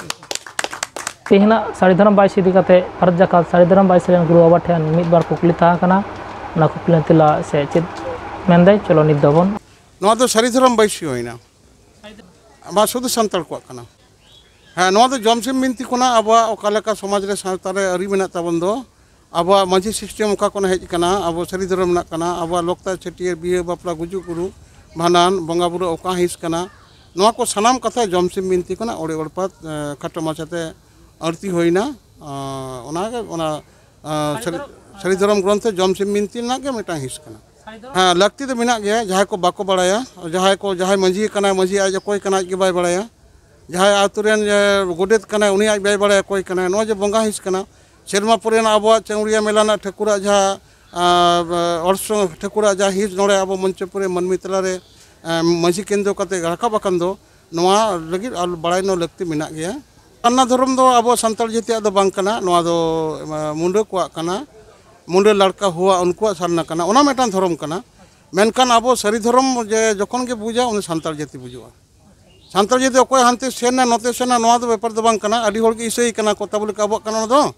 ᱛᱮᱦᱮᱧᱟᱜ ᱥᱟᱹᱨᱤ ᱫᱷᱚᱨᱚᱢ ᱵᱟᱭᱥᱤ ᱤᱫᱤ ᱠᱟᱛᱮ ᱵᱷᱟᱨᱚᱛ ᱡᱟᱠᱟᱛ ᱥᱟᱹᱨᱤ ᱫᱷᱚᱨᱚᱢ ᱵᱟᱭᱥᱤ ᱨᱮᱱ ᱜᱩᱨᱩ ᱵᱟᱵᱟ ᱴᱷᱮᱱ ᱢᱤᱫ ᱵᱟᱨ ᱠᱩᱠᱞᱤ ᱛᱟᱦᱮᱸ ᱠᱟᱱᱟ, ᱚᱱᱟ ᱠᱩᱠᱞᱤ ᱛᱮᱞᱟ ᱥᱮ ᱪᱮᱫ ᱢᱮᱱᱫᱟᱭ, ᱪᱚᱞᱚ ᱱᱤᱛ ᱫᱚᱵᱚᱱ᱾ ᱱᱚᱣᱟ ᱫᱚ ᱥᱟᱹᱨᱤ ᱫᱷᱚᱨᱚᱢ ᱵᱟᱭᱥᱤ ᱦᱩᱭᱱᱟ, ᱵᱟ ᱥᱩᱫᱷᱩ ᱥᱟᱱᱛᱟᱲ ᱠᱚᱣᱟᱜ ᱠᱟᱱᱟ? ᱦᱮᱸ, ᱱᱚᱣᱟ ᱫᱚ ᱡᱚᱢ ᱥᱤᱢ ᱵᱤᱱᱛᱤ ᱠᱷᱚᱱᱟᱜ ᱟᱵᱚᱣᱟᱜ ᱚᱠᱟ ᱞᱮᱠᱟ ᱥᱚᱢᱟᱡᱽ ᱨᱮ, ᱥᱟᱶᱛᱟ ᱨᱮ ᱟᱹᱨᱤ ᱢᱮᱱᱟᱜ ᱛᱟᱵᱚᱱ ᱫᱚ, ᱟᱵᱚᱣᱟᱜ ᱢᱟᱹᱡᱷᱤ ᱥᱤᱥᱴᱮᱢ ᱚᱠᱟ ᱠᱷᱚᱱ ᱦᱮᱡ ᱟᱠᱟᱱᱟ, ᱟᱵᱚ ᱥᱟᱹᱨᱤ ᱫᱷᱚᱨᱚᱢ ᱨᱮᱱᱟᱜ ᱠᱟᱱᱟ, ᱟᱵᱚᱣᱟᱜ ᱞᱚᱠᱛᱟ, ᱪᱷᱟᱹᱴᱭᱟᱹᱨ, ᱵᱤᱦᱟᱹ, ᱵᱟᱯᱞᱟ, ᱜᱩᱡᱩᱜ, ᱜᱩᱨᱩ, ᱵᱷᱟᱸᱰᱟᱱ, ᱵᱚᱸᱜᱟ ᱵᱩᱨᱩ ᱚᱠᱟ ᱦᱤᱸᱥ ᱠᱟᱱᱟ, ᱱᱚᱣᱟ ᱠᱚ ᱥᱟᱱᱟᱢ ᱠᱟᱛᱷᱟ ᱡᱚᱢ ᱥᱤᱢ ᱵᱤᱱᱛᱤ ᱠᱷᱚᱱᱟᱜ ᱚᱲᱮ ᱚᱲᱯᱟᱛ, ᱮ, ᱠᱷᱟᱴᱚ ᱢᱟᱪᱷᱟᱛᱮ ᱟᱹᱲᱛᱤ ᱦᱩᱭᱱᱟ᱾ ᱟᱸ, ᱚᱱᱟᱜᱮ ᱚᱱᱟ, ᱟᱸ, ᱥᱟᱹᱨᱤ, ᱥᱟᱹᱨᱤ ᱫᱷᱚᱨᱚᱢ ᱜᱨᱚᱱᱛᱷᱚ ᱡᱚᱢ ᱥᱤᱢ ᱵᱤᱱᱛᱤ ᱨᱮᱱᱟᱜ ᱜᱮ ᱢᱤᱫᱴᱟᱝ ᱦᱤᱸᱥ ᱠᱟᱱᱟ᱾ ᱦᱮᱸ, ᱞᱟᱹᱠᱛᱤ ᱫᱚ ᱢᱮᱱᱟᱜ ᱜᱮᱭᱟ᱾ ᱡᱟᱦᱟᱸᱭ ᱠᱚ ᱵᱟᱠᱚ ᱵᱟᱲᱟᱭᱟ, ᱡᱟᱦᱟᱸᱭ ᱠᱚ, ᱡᱟᱦᱟᱸᱭ ᱢᱟᱹᱡᱷᱤ ᱠᱟᱱᱟᱭ, ᱢᱟᱹᱡᱷᱤ ᱟᱡ ᱚᱠᱚᱭ ᱠᱟᱱᱟᱭ, ᱟᱡ ᱜᱮ ᱵᱟᱭ ᱵᱟᱲᱟᱭᱟ᱾ ᱡᱟᱦᱟᱸᱭ ᱟᱛᱳ ᱨᱮᱱ, ᱮ, ᱜᱚᱰᱮᱛ ᱠᱟᱱᱟᱭ, ᱩᱱᱤ ᱟᱡ ᱵᱟᱭ ᱵᱟᱲᱟᱭᱟ ᱚᱠᱚᱭ ᱠᱟᱱᱟᱭ᱾ ᱱᱚᱣᱟ ᱡᱮ ᱵᱚᱸᱜᱟ ᱦᱤᱸᱥ ᱠᱟᱱᱟ, ᱥᱮᱨᱢᱟ ᱯᱚᱨᱮ ᱨᱮᱱᱟᱜ ᱟᱵᱚᱣᱟᱜ ᱪᱟᱹᱣᱲᱤᱭᱟᱹ ᱢᱮᱞᱟ ᱨᱮᱱᱟᱜ ᱴᱷᱟᱹᱠᱩᱨᱟᱜ ᱡᱟᱦᱟᱸ, ᱟ, ᱚᱨᱥᱚᱝ ᱴᱷᱟᱹᱠᱩᱨᱟᱜ ᱡᱟᱦᱟᱸ ᱦᱤᱸᱥ ᱱᱚᱰᱮ ᱟᱵᱚ ᱢᱚᱧᱪᱚᱯᱩᱨᱤ ᱢᱟᱹᱱᱢᱤ ᱛᱟᱞᱟᱨᱮ, ᱮ, ᱢᱟᱹᱡᱷᱤ ᱠᱮᱱᱫᱨᱚ ᱠᱟᱛᱮ ᱨᱟᱠᱟᱵ ᱟᱠᱟᱱ ᱫᱚ, ᱱᱚᱣᱟ ᱞᱟᱹᱜᱤᱫ ᱟᱨ ᱵᱟᱲᱟᱭ ᱱᱚ ᱞᱟᱹᱠᱛᱤ ᱢᱮᱱᱟᱜ ᱜᱮᱭᱟ᱾ ᱥᱟᱨᱱᱟ ᱫᱷᱚᱨᱚᱢ ᱫᱚ ᱟᱵᱚ ᱥᱟᱱᱛᱟᱲ ᱡᱟᱹᱛᱤᱭᱟᱜ ᱫᱚ ᱵᱟᱝ ᱠᱟᱱᱟ, ᱱᱚᱣᱟ ᱫᱚ, ᱮ, ᱢᱩᱸᱰᱟᱹ ᱠᱚᱣᱟᱜ ᱠᱟᱱᱟ, ᱢᱩᱸᱰᱟᱹ ᱞᱟᱲᱠᱟ ᱦᱚᱣᱟ ᱩᱱᱠᱩᱣᱟᱜ ᱥᱟᱨᱱᱟ ᱠᱟᱱᱟ, ᱚᱱᱟ ᱢᱤᱫᱴᱟᱝ ᱫᱷᱚᱨᱚᱢ ᱠᱟᱱᱟ᱾ ᱢᱮᱱᱠᱷᱟᱱ ᱟᱵᱚ ᱥᱟᱹᱨᱤ ᱫᱷᱚᱨᱚᱢ ᱡᱮ ᱡᱚᱠᱷᱚᱱ ᱜᱮ ᱵᱩᱡᱟ, ᱩᱱᱤ ᱥᱟᱱᱛᱟᱲ ᱡᱟᱹᱛᱤ ᱵᱩᱡᱩᱜᱼᱟ᱾ ᱥᱟᱱᱛᱟᱲ ᱡᱟᱹᱛᱤ ᱚᱠᱚᱭ ᱦᱟᱱᱛᱮ ᱥᱮᱱ ᱮᱱᱟ, ᱱᱚᱛᱮ ᱥᱮᱱ ᱮᱱᱟ, ᱱᱚᱣᱟ ᱫᱚ ᱵᱮᱯᱟᱨ ᱫᱚ ᱵᱟᱝ ᱠᱟᱱᱟ᱾ ᱟᱹᱰᱤ ᱦᱚᱲ ᱜᱮ ᱤᱥᱟᱹᱭ ᱠᱟᱱᱟ ᱠᱚ, ᱛᱟ ᱵᱚᱞᱮ ᱟᱵᱚᱣᱟᱜ ᱠᱟᱱᱟ ᱚᱱᱟ ᱫᱚ?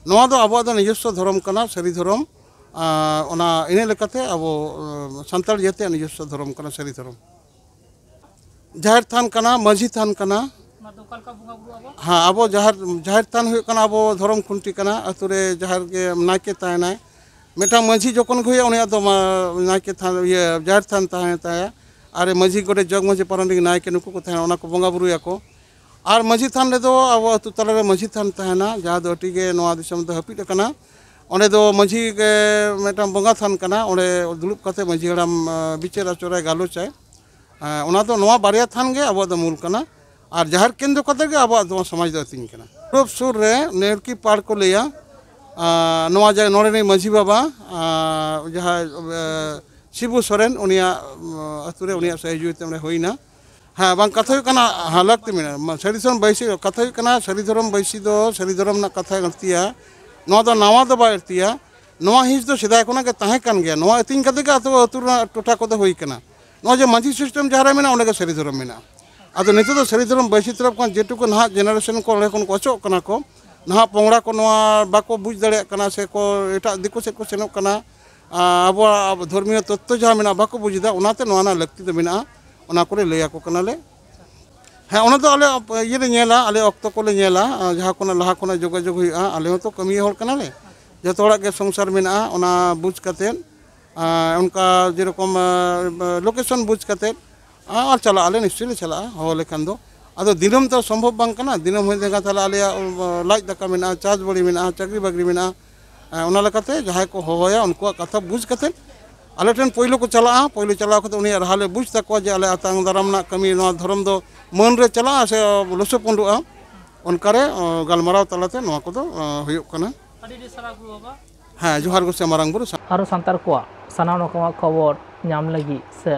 ᱱᱚᱣᱟ ᱫᱚ ᱟᱵᱚᱣᱟᱜ ᱫᱚ ᱱᱤᱡᱚᱥᱥᱚ ᱫᱷᱚᱨᱚᱢ ᱠᱟᱱᱟ, ᱥᱟᱹᱨᱤ ᱫᱷᱚᱨᱚᱢ᱾ ᱟᱨ ᱚᱱᱟ, ᱤᱱᱟᱹ ᱞᱮᱠᱟᱛᱮ ᱟᱵᱚ, ᱮ, ᱥᱟᱱᱛᱟᱲ ᱡᱟᱹᱛᱤᱭᱟᱜ ᱱᱤᱡᱚᱥᱥᱚ ᱫᱷᱚᱨᱚᱢ ᱠᱟᱱᱟ, ᱥᱟᱹᱨᱤ ᱫᱷᱚᱨᱚᱢ᱾ ᱡᱟᱦᱮᱨ ᱛᱷᱟᱱ ᱠᱟᱱᱟ, ᱢᱟᱹᱡᱷᱤ ᱛᱷᱟᱱ ᱠᱟᱱᱟ᱾ ᱚᱱᱟ ᱫᱚ ᱚᱠᱟ ᱞᱮᱠᱟ ᱵᱚᱸᱜᱟ ᱵᱩᱨᱩ ᱟᱵᱚ? ᱦᱮᱸ, ᱟᱵᱚ ᱡᱟᱦᱮᱨ, ᱡᱟᱦᱮᱨ ᱛᱷᱟᱱ ᱦᱩᱭᱩᱜ ᱠᱟᱱᱟ ᱟᱵᱚ ᱫᱷᱚᱨᱚᱢ ᱠᱷᱩᱱᱴᱤ ᱠᱟᱱᱟ᱾ ᱟᱛᱳ ᱨᱮ ᱡᱟᱦᱮᱨ ᱜᱮ ᱱᱟᱭᱠᱮ ᱛᱟᱦᱮᱱᱟᱭ, ᱢᱤᱫᱴᱟᱝ ᱢᱟᱹᱡᱷᱤ ᱡᱚᱠᱷᱚᱱ ᱜᱮ ᱦᱩᱭᱩᱜᱼᱟ, ᱩᱱᱤᱭᱟᱜ ᱫᱚ ᱢᱟ-, ᱱᱟᱭᱠᱮ ᱛᱷᱟᱱ, ᱤᱭᱟᱹ, ᱡᱟᱦᱮᱨ ᱛᱷᱟᱱ ᱛᱟᱦᱮᱸ ᱛᱟᱭᱟ᱾ ᱟᱨ ᱢᱟᱹᱡᱷᱤ, ᱜᱚᱰᱮᱛ, ᱡᱚᱜᱽ ᱢᱟᱹᱡᱷᱤ, ᱯᱟᱨᱟᱱᱤᱠ, ᱱᱟᱭᱠᱮ, ᱱᱩᱠᱩ ᱠᱚ ᱛᱟᱦᱮᱱᱟ, ᱚᱱᱟ ᱠᱚ ᱵᱚᱸᱜᱟ ᱵᱩᱨᱩᱭᱟᱠᱚ᱾ ᱟᱨ ᱢᱟᱹᱡᱷᱤ ᱛᱷᱟᱱ ᱨᱮᱫᱚ ᱟᱵᱚ ᱟᱹᱛᱩ ᱛᱟᱞᱟᱨᱮ ᱢᱟᱹᱡᱷᱤ ᱛᱷᱟᱱ ᱛᱟᱦᱮᱱᱟ, ᱡᱟᱦᱟᱸ ᱫᱚ ᱟᱹᱰᱤ ᱜᱮ ᱱᱚᱣᱟ ᱫᱤᱥᱚᱢ ᱫᱚ ᱦᱟᱹᱯᱤᱫ ᱟᱠᱟᱱᱟ᱾ ᱚᱸᱰᱮ ᱫᱚ ᱢᱟᱹᱡᱷᱤ ᱜᱮ ᱢᱤᱫᱴᱟᱝ ᱵᱚᱸᱜᱟ ᱛᱷᱟᱱ ᱠᱟᱱᱟ, ᱚᱸᱰᱮ ᱫᱩᱲᱩᱵ ᱠᱟᱛᱮ ᱢᱟᱹᱡᱷᱤ ᱦᱟᱲᱟᱢ, ᱟᱸ, ᱵᱤᱪᱟᱹᱨ ᱟᱪᱟᱨᱟᱭ, ᱜᱟᱞᱚᱪᱟᱭ᱾ ᱟᱸ, ᱚᱱᱟ ᱫᱚ, ᱱᱚᱣᱟ ᱵᱟᱨᱭᱟ ᱛᱷᱟᱱ ᱜᱮ ᱟᱵᱚᱣᱟᱜ ᱫᱚ ᱢᱩᱞ ᱠᱟᱱᱟ᱾ ᱟᱨ ᱡᱟᱦᱮᱨ ᱠᱮᱱᱫᱨᱚ ᱠᱟᱛᱮ ᱜᱮ ᱟᱵᱚᱣᱟᱜ ᱫᱚ ᱥᱚᱢᱟᱡᱽ ᱫᱚ ᱟᱹᱛᱤᱧ ᱠᱟᱱᱟ᱾ ᱯᱩᱨᱩᱵ ᱥᱩᱨ ᱨᱮ ᱱᱮᱲᱠᱤ ᱯᱟᱲ ᱠᱚ ᱞᱟᱹᱭᱟ, ᱟᱸ, ᱱᱚᱣᱟ ᱡᱟᱭ-, ᱱᱚᱰᱮ ᱨᱤᱱᱤᱡ ᱢᱟᱹᱡᱷᱤ ᱵᱟᱵᱟ, ᱟᱸ, ᱡᱟᱦᱟᱸᱭ, ᱮ, ᱥᱤᱵᱩ ᱥᱚᱨᱮᱱ, ᱩᱱᱤᱭᱟᱜ, ᱩᱢ, ᱟᱹᱛᱩ ᱨᱮ ᱩᱱᱤᱭᱟᱜ ᱥᱚᱦᱚᱡᱳᱜᱤᱛᱟ ᱚᱸᱰᱮ ᱦᱩᱭᱱᱟ᱾ ᱦᱮᱸ, ᱵᱟᱝ, ᱠᱟᱛᱷᱟ ᱦᱩᱭᱩᱜ ᱠᱟᱱᱟ, ᱦᱮᱸ, ᱞᱟᱹᱠᱛᱤ ᱢᱮᱱᱟᱜᱼᱟ᱾ ᱢᱟ, ᱥᱟᱹᱨᱤ ᱫᱷᱚᱨᱚᱢ ᱵᱟᱹᱭᱥᱤ, ᱠᱟᱛᱷᱟ ᱦᱩᱭᱩᱜ ᱠᱟᱱᱟ, ᱥᱟᱹᱨᱤ ᱫᱷᱚᱨᱚᱢ ᱵᱟᱹᱭᱥᱤ ᱫᱚ ᱥᱟᱹᱨᱤ ᱫᱷᱚᱨᱚᱢ ᱨᱮᱱᱟᱜ ᱠᱟᱛᱷᱟᱭ ᱟᱹᱲᱛᱤᱭᱟ᱾ ᱱᱚᱣᱟ ᱫᱚ ᱱᱟᱣᱟ ᱫᱚ ᱵᱟᱭ ᱟᱹᱲᱛᱤᱭᱟ᱾ ᱱᱚᱣᱟ ᱦᱤᱸᱥ ᱫᱚ ᱥᱮᱫᱟᱭ ᱠᱷᱚᱱᱟᱜ ᱜᱮ ᱛᱟᱦᱮᱸ ᱠᱟᱱ ᱜᱮᱭᱟ᱾ ᱱᱚᱣᱟ ᱟᱹᱛᱤᱧ ᱠᱟᱛᱮ ᱜᱮ ᱟᱹᱛᱩ, ᱟᱹᱛᱩ ᱨᱮᱱᱟᱜ ᱴᱚᱴᱷᱟ ᱠᱚᱫᱚ ᱦᱩᱭ ᱠᱟᱱᱟ᱾ ᱱᱚᱣᱟ ᱡᱮ ᱢᱟᱹᱡᱷᱤ system ᱡᱟᱦᱟᱸ ᱨᱮ ᱢᱮᱱᱟᱜᱼᱟ, ᱚᱸᱰᱮ ᱜᱮ ᱥᱟᱹᱨᱤ ᱫᱷᱚᱨᱚᱢ ᱢᱮᱱᱟᱜᱼᱟ᱾ ᱟᱫᱚ ᱱᱤᱛᱚᱜ ᱫᱚ ᱥᱟᱹᱨᱤ ᱫᱷᱚᱨᱚᱢ ᱵᱟᱹᱭᱥᱤ ᱛᱚᱨᱚᱯ ᱠᱷᱚᱱ ᱡᱮᱴᱩᱠᱩ ᱱᱟᱦᱟᱜ generation ᱠᱚ ᱚᱸᱰᱮ ᱠᱷᱚᱱ ᱠᱚ ᱚᱪᱚᱜ ᱠᱟᱱᱟ ᱠᱚ, ᱱᱟᱦᱟᱜ ᱯᱚᱝᱲᱟ ᱠᱚ ᱱᱚᱣᱟ ᱵᱟᱠᱚ ᱵᱩᱡᱽ ᱫᱟᱲᱮᱭᱟᱜ ᱠᱟᱱᱟ, ᱥᱮ ᱠᱚ ᱮᱴᱟᱜ ᱫᱤᱠᱩ ᱥᱮᱫ ᱠᱚ ᱥᱮᱱᱚᱜ ᱠᱟᱱᱟ, ᱟ-, ᱟᱵᱚᱣᱟᱜ ᱫᱷᱚᱨᱢᱤᱭᱚ ᱛᱚᱛᱛᱷᱚ ᱡᱟᱦᱟᱸ ᱢᱮᱱᱟᱜᱼᱟ, ᱵᱟᱠᱚ ᱵᱩᱡᱽ ᱮᱫᱟ, ᱚᱱᱟᱛᱮ ᱱᱚᱣᱟ ᱨᱮᱱᱟᱜ ᱞᱟᱹᱠᱛᱤ ᱫᱚ ᱢᱮᱱᱟᱜᱼᱟ, ᱚᱱᱟ ᱠᱚᱨᱮ ᱞᱟᱹᱭ ᱟᱠᱚ ᱠᱟᱱᱟᱞᱮ᱾ ᱦᱮᱸ, ᱚᱱᱟ ᱫᱚ ᱟᱞᱮ ᱤᱭᱟᱹ ᱞᱮ ᱧᱮᱞᱟ, ᱟᱞᱮ ᱚᱠᱛᱚ ᱠᱚᱞᱮ ᱧᱮᱞᱟ, ᱟ, ᱡᱟᱦᱟᱸ ᱠᱷᱚᱱᱟᱜ ᱞᱟᱦᱟ ᱠᱷᱚᱱᱟᱜ ᱡᱳᱜᱟᱡᱳᱜᱽ ᱦᱩᱭᱩᱜᱼᱟ᱾ ᱟᱞᱮ ᱦᱚᱸᱛᱚ ᱠᱟᱹᱢᱤᱭᱟᱹ ᱦᱚᱲ ᱠᱟᱱᱟᱞᱮ, ᱡᱚᱛᱚ ᱦᱚᱲᱟᱜ ᱜᱮ ᱥᱚᱝᱥᱟᱨ ᱢᱮᱱᱟᱜᱼᱟ, ᱚᱱᱟ ᱵᱩᱡᱽ ᱠᱟᱛᱮᱫ, ᱟ, ᱚᱱᱠᱟ ᱡᱮᱨᱚᱠᱚᱢ, ᱟ, location ᱵᱩᱡᱽ ᱠᱟᱛᱮᱫ, ᱟ, ᱟᱨ ᱪᱟᱞᱟᱜ ᱟᱞᱮ, ᱱᱤᱥᱪᱚᱭ ᱞᱮ ᱪᱟᱞᱟᱜᱼᱟ, ᱦᱚᱦᱚ ᱞᱮᱠᱷᱟᱱ ᱫᱚ᱾ ᱟᱫᱚ ᱫᱤᱱᱟᱹᱢ ᱛᱚ ᱥᱚᱢᱵᱷᱚᱵ ᱵᱟᱝ ᱠᱟᱱᱟ, ᱫᱤᱱᱟᱹᱢ ᱦᱮᱡ ᱞᱮᱱᱠᱷᱟᱱ ᱛᱟᱦᱚᱞᱮ ᱟᱞᱮᱭᱟᱜ, ᱟ, ᱞᱟᱡ ᱫᱟᱠᱟ ᱢᱮᱱᱟᱜᱼᱟ, ᱪᱟᱥ ᱵᱟᱹᱲᱤ ᱢᱮᱱᱟᱜᱼᱟ, ᱪᱟᱹᱠᱨᱤ ᱵᱟᱹᱠᱨᱤ ᱢᱮᱱᱟᱜᱼᱟ᱾ ᱟ, ᱚᱱᱟ ᱞᱮᱠᱟᱛᱮ ᱡᱟᱦᱟᱸᱭ ᱠᱚ ᱦᱚᱦᱚᱭᱟ, ᱩᱱᱠᱩᱣᱟᱜ ᱠᱟᱛᱷᱟ ᱵᱩᱡᱽ ᱠᱟᱛᱮᱫ ᱟᱞᱮ ᱴᱷᱮᱱ ᱯᱳᱭᱞᱳ ᱠᱚ ᱪᱟᱞᱟᱜᱼᱟ᱾ ᱯᱳᱭᱞᱳ ᱪᱟᱞᱟᱣ ᱠᱟᱛᱮ ᱩᱱᱤᱭᱟᱜ ᱨᱟᱦᱟ ᱞᱮ ᱵᱩᱡᱽ ᱛᱟᱠᱚᱣᱟ ᱡᱮ ᱟᱞᱮ ᱟᱛᱟᱝ ᱫᱟᱨᱟᱢ ᱨᱮᱱᱟᱜ ᱠᱟᱹᱢᱤ ᱱᱚᱣᱟ ᱫᱷᱚᱨᱚᱢ ᱫᱚ ᱢᱟᱹᱱ ᱨᱮ ᱪᱟᱞᱟᱜᱼᱟ ᱥᱮ ᱞᱚᱥᱚᱯᱚᱸᱰᱚᱜᱼᱟ᱾ ᱚᱱᱠᱟᱨᱮ ᱚ, ᱜᱟᱞᱢᱟᱨᱟᱣ ᱛᱟᱞᱟᱛᱮ ᱱᱚᱣᱟ ᱠᱚᱫᱚ ᱚ, ᱦᱩᱭᱩᱜ ᱠᱟᱱᱟ᱾ ᱟᱹᱰᱤ ᱟᱹᱰᱤ ᱥᱟᱨᱦᱟᱣ ᱜᱩᱨᱩ ᱵᱟᱵᱟ᱾ ᱦᱮᱸ, ᱡᱚᱦᱟᱨ ᱜᱮ ᱥᱮ ᱢᱟᱨᱟᱝ ᱵᱩᱨᱩ᱾ ᱟᱨᱚ ᱥᱟᱱᱛᱟᱲ ᱠᱚᱣᱟᱜ ᱥᱟᱱᱟᱢ ᱨᱚᱠᱚᱢᱟᱜ ᱠᱷᱚᱵᱚᱨ ᱧᱟᱢ ᱞᱟᱹᱜᱤᱫ ᱥᱮ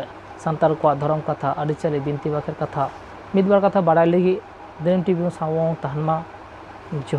ᱥᱟᱱᱛᱟᱲ ᱠᱚᱣᱟᱜ ᱫᱷᱚᱨᱚᱢ ᱠᱟᱛᱷᱟ, ᱟᱹᱨᱤᱪᱟᱹᱞᱤ, ᱵᱤᱱᱛᱤ ᱵᱟᱠᱷᱮᱬ ᱠᱟᱛᱷᱟ, ᱢᱤᱫ ᱵᱟᱨ ᱠᱟᱛᱷᱟ ᱵᱟᱲᱟᱭ ᱞᱟᱹᱜᱤᱫ ᱫᱤᱱᱟᱹᱢ ᱴᱤᱵᱷᱤ ᱥᱟᱶ ᱵᱚᱱ ᱛᱟᱦᱮᱱ ᱢᱟ᱾ ᱡᱚᱦᱟᱨ᱾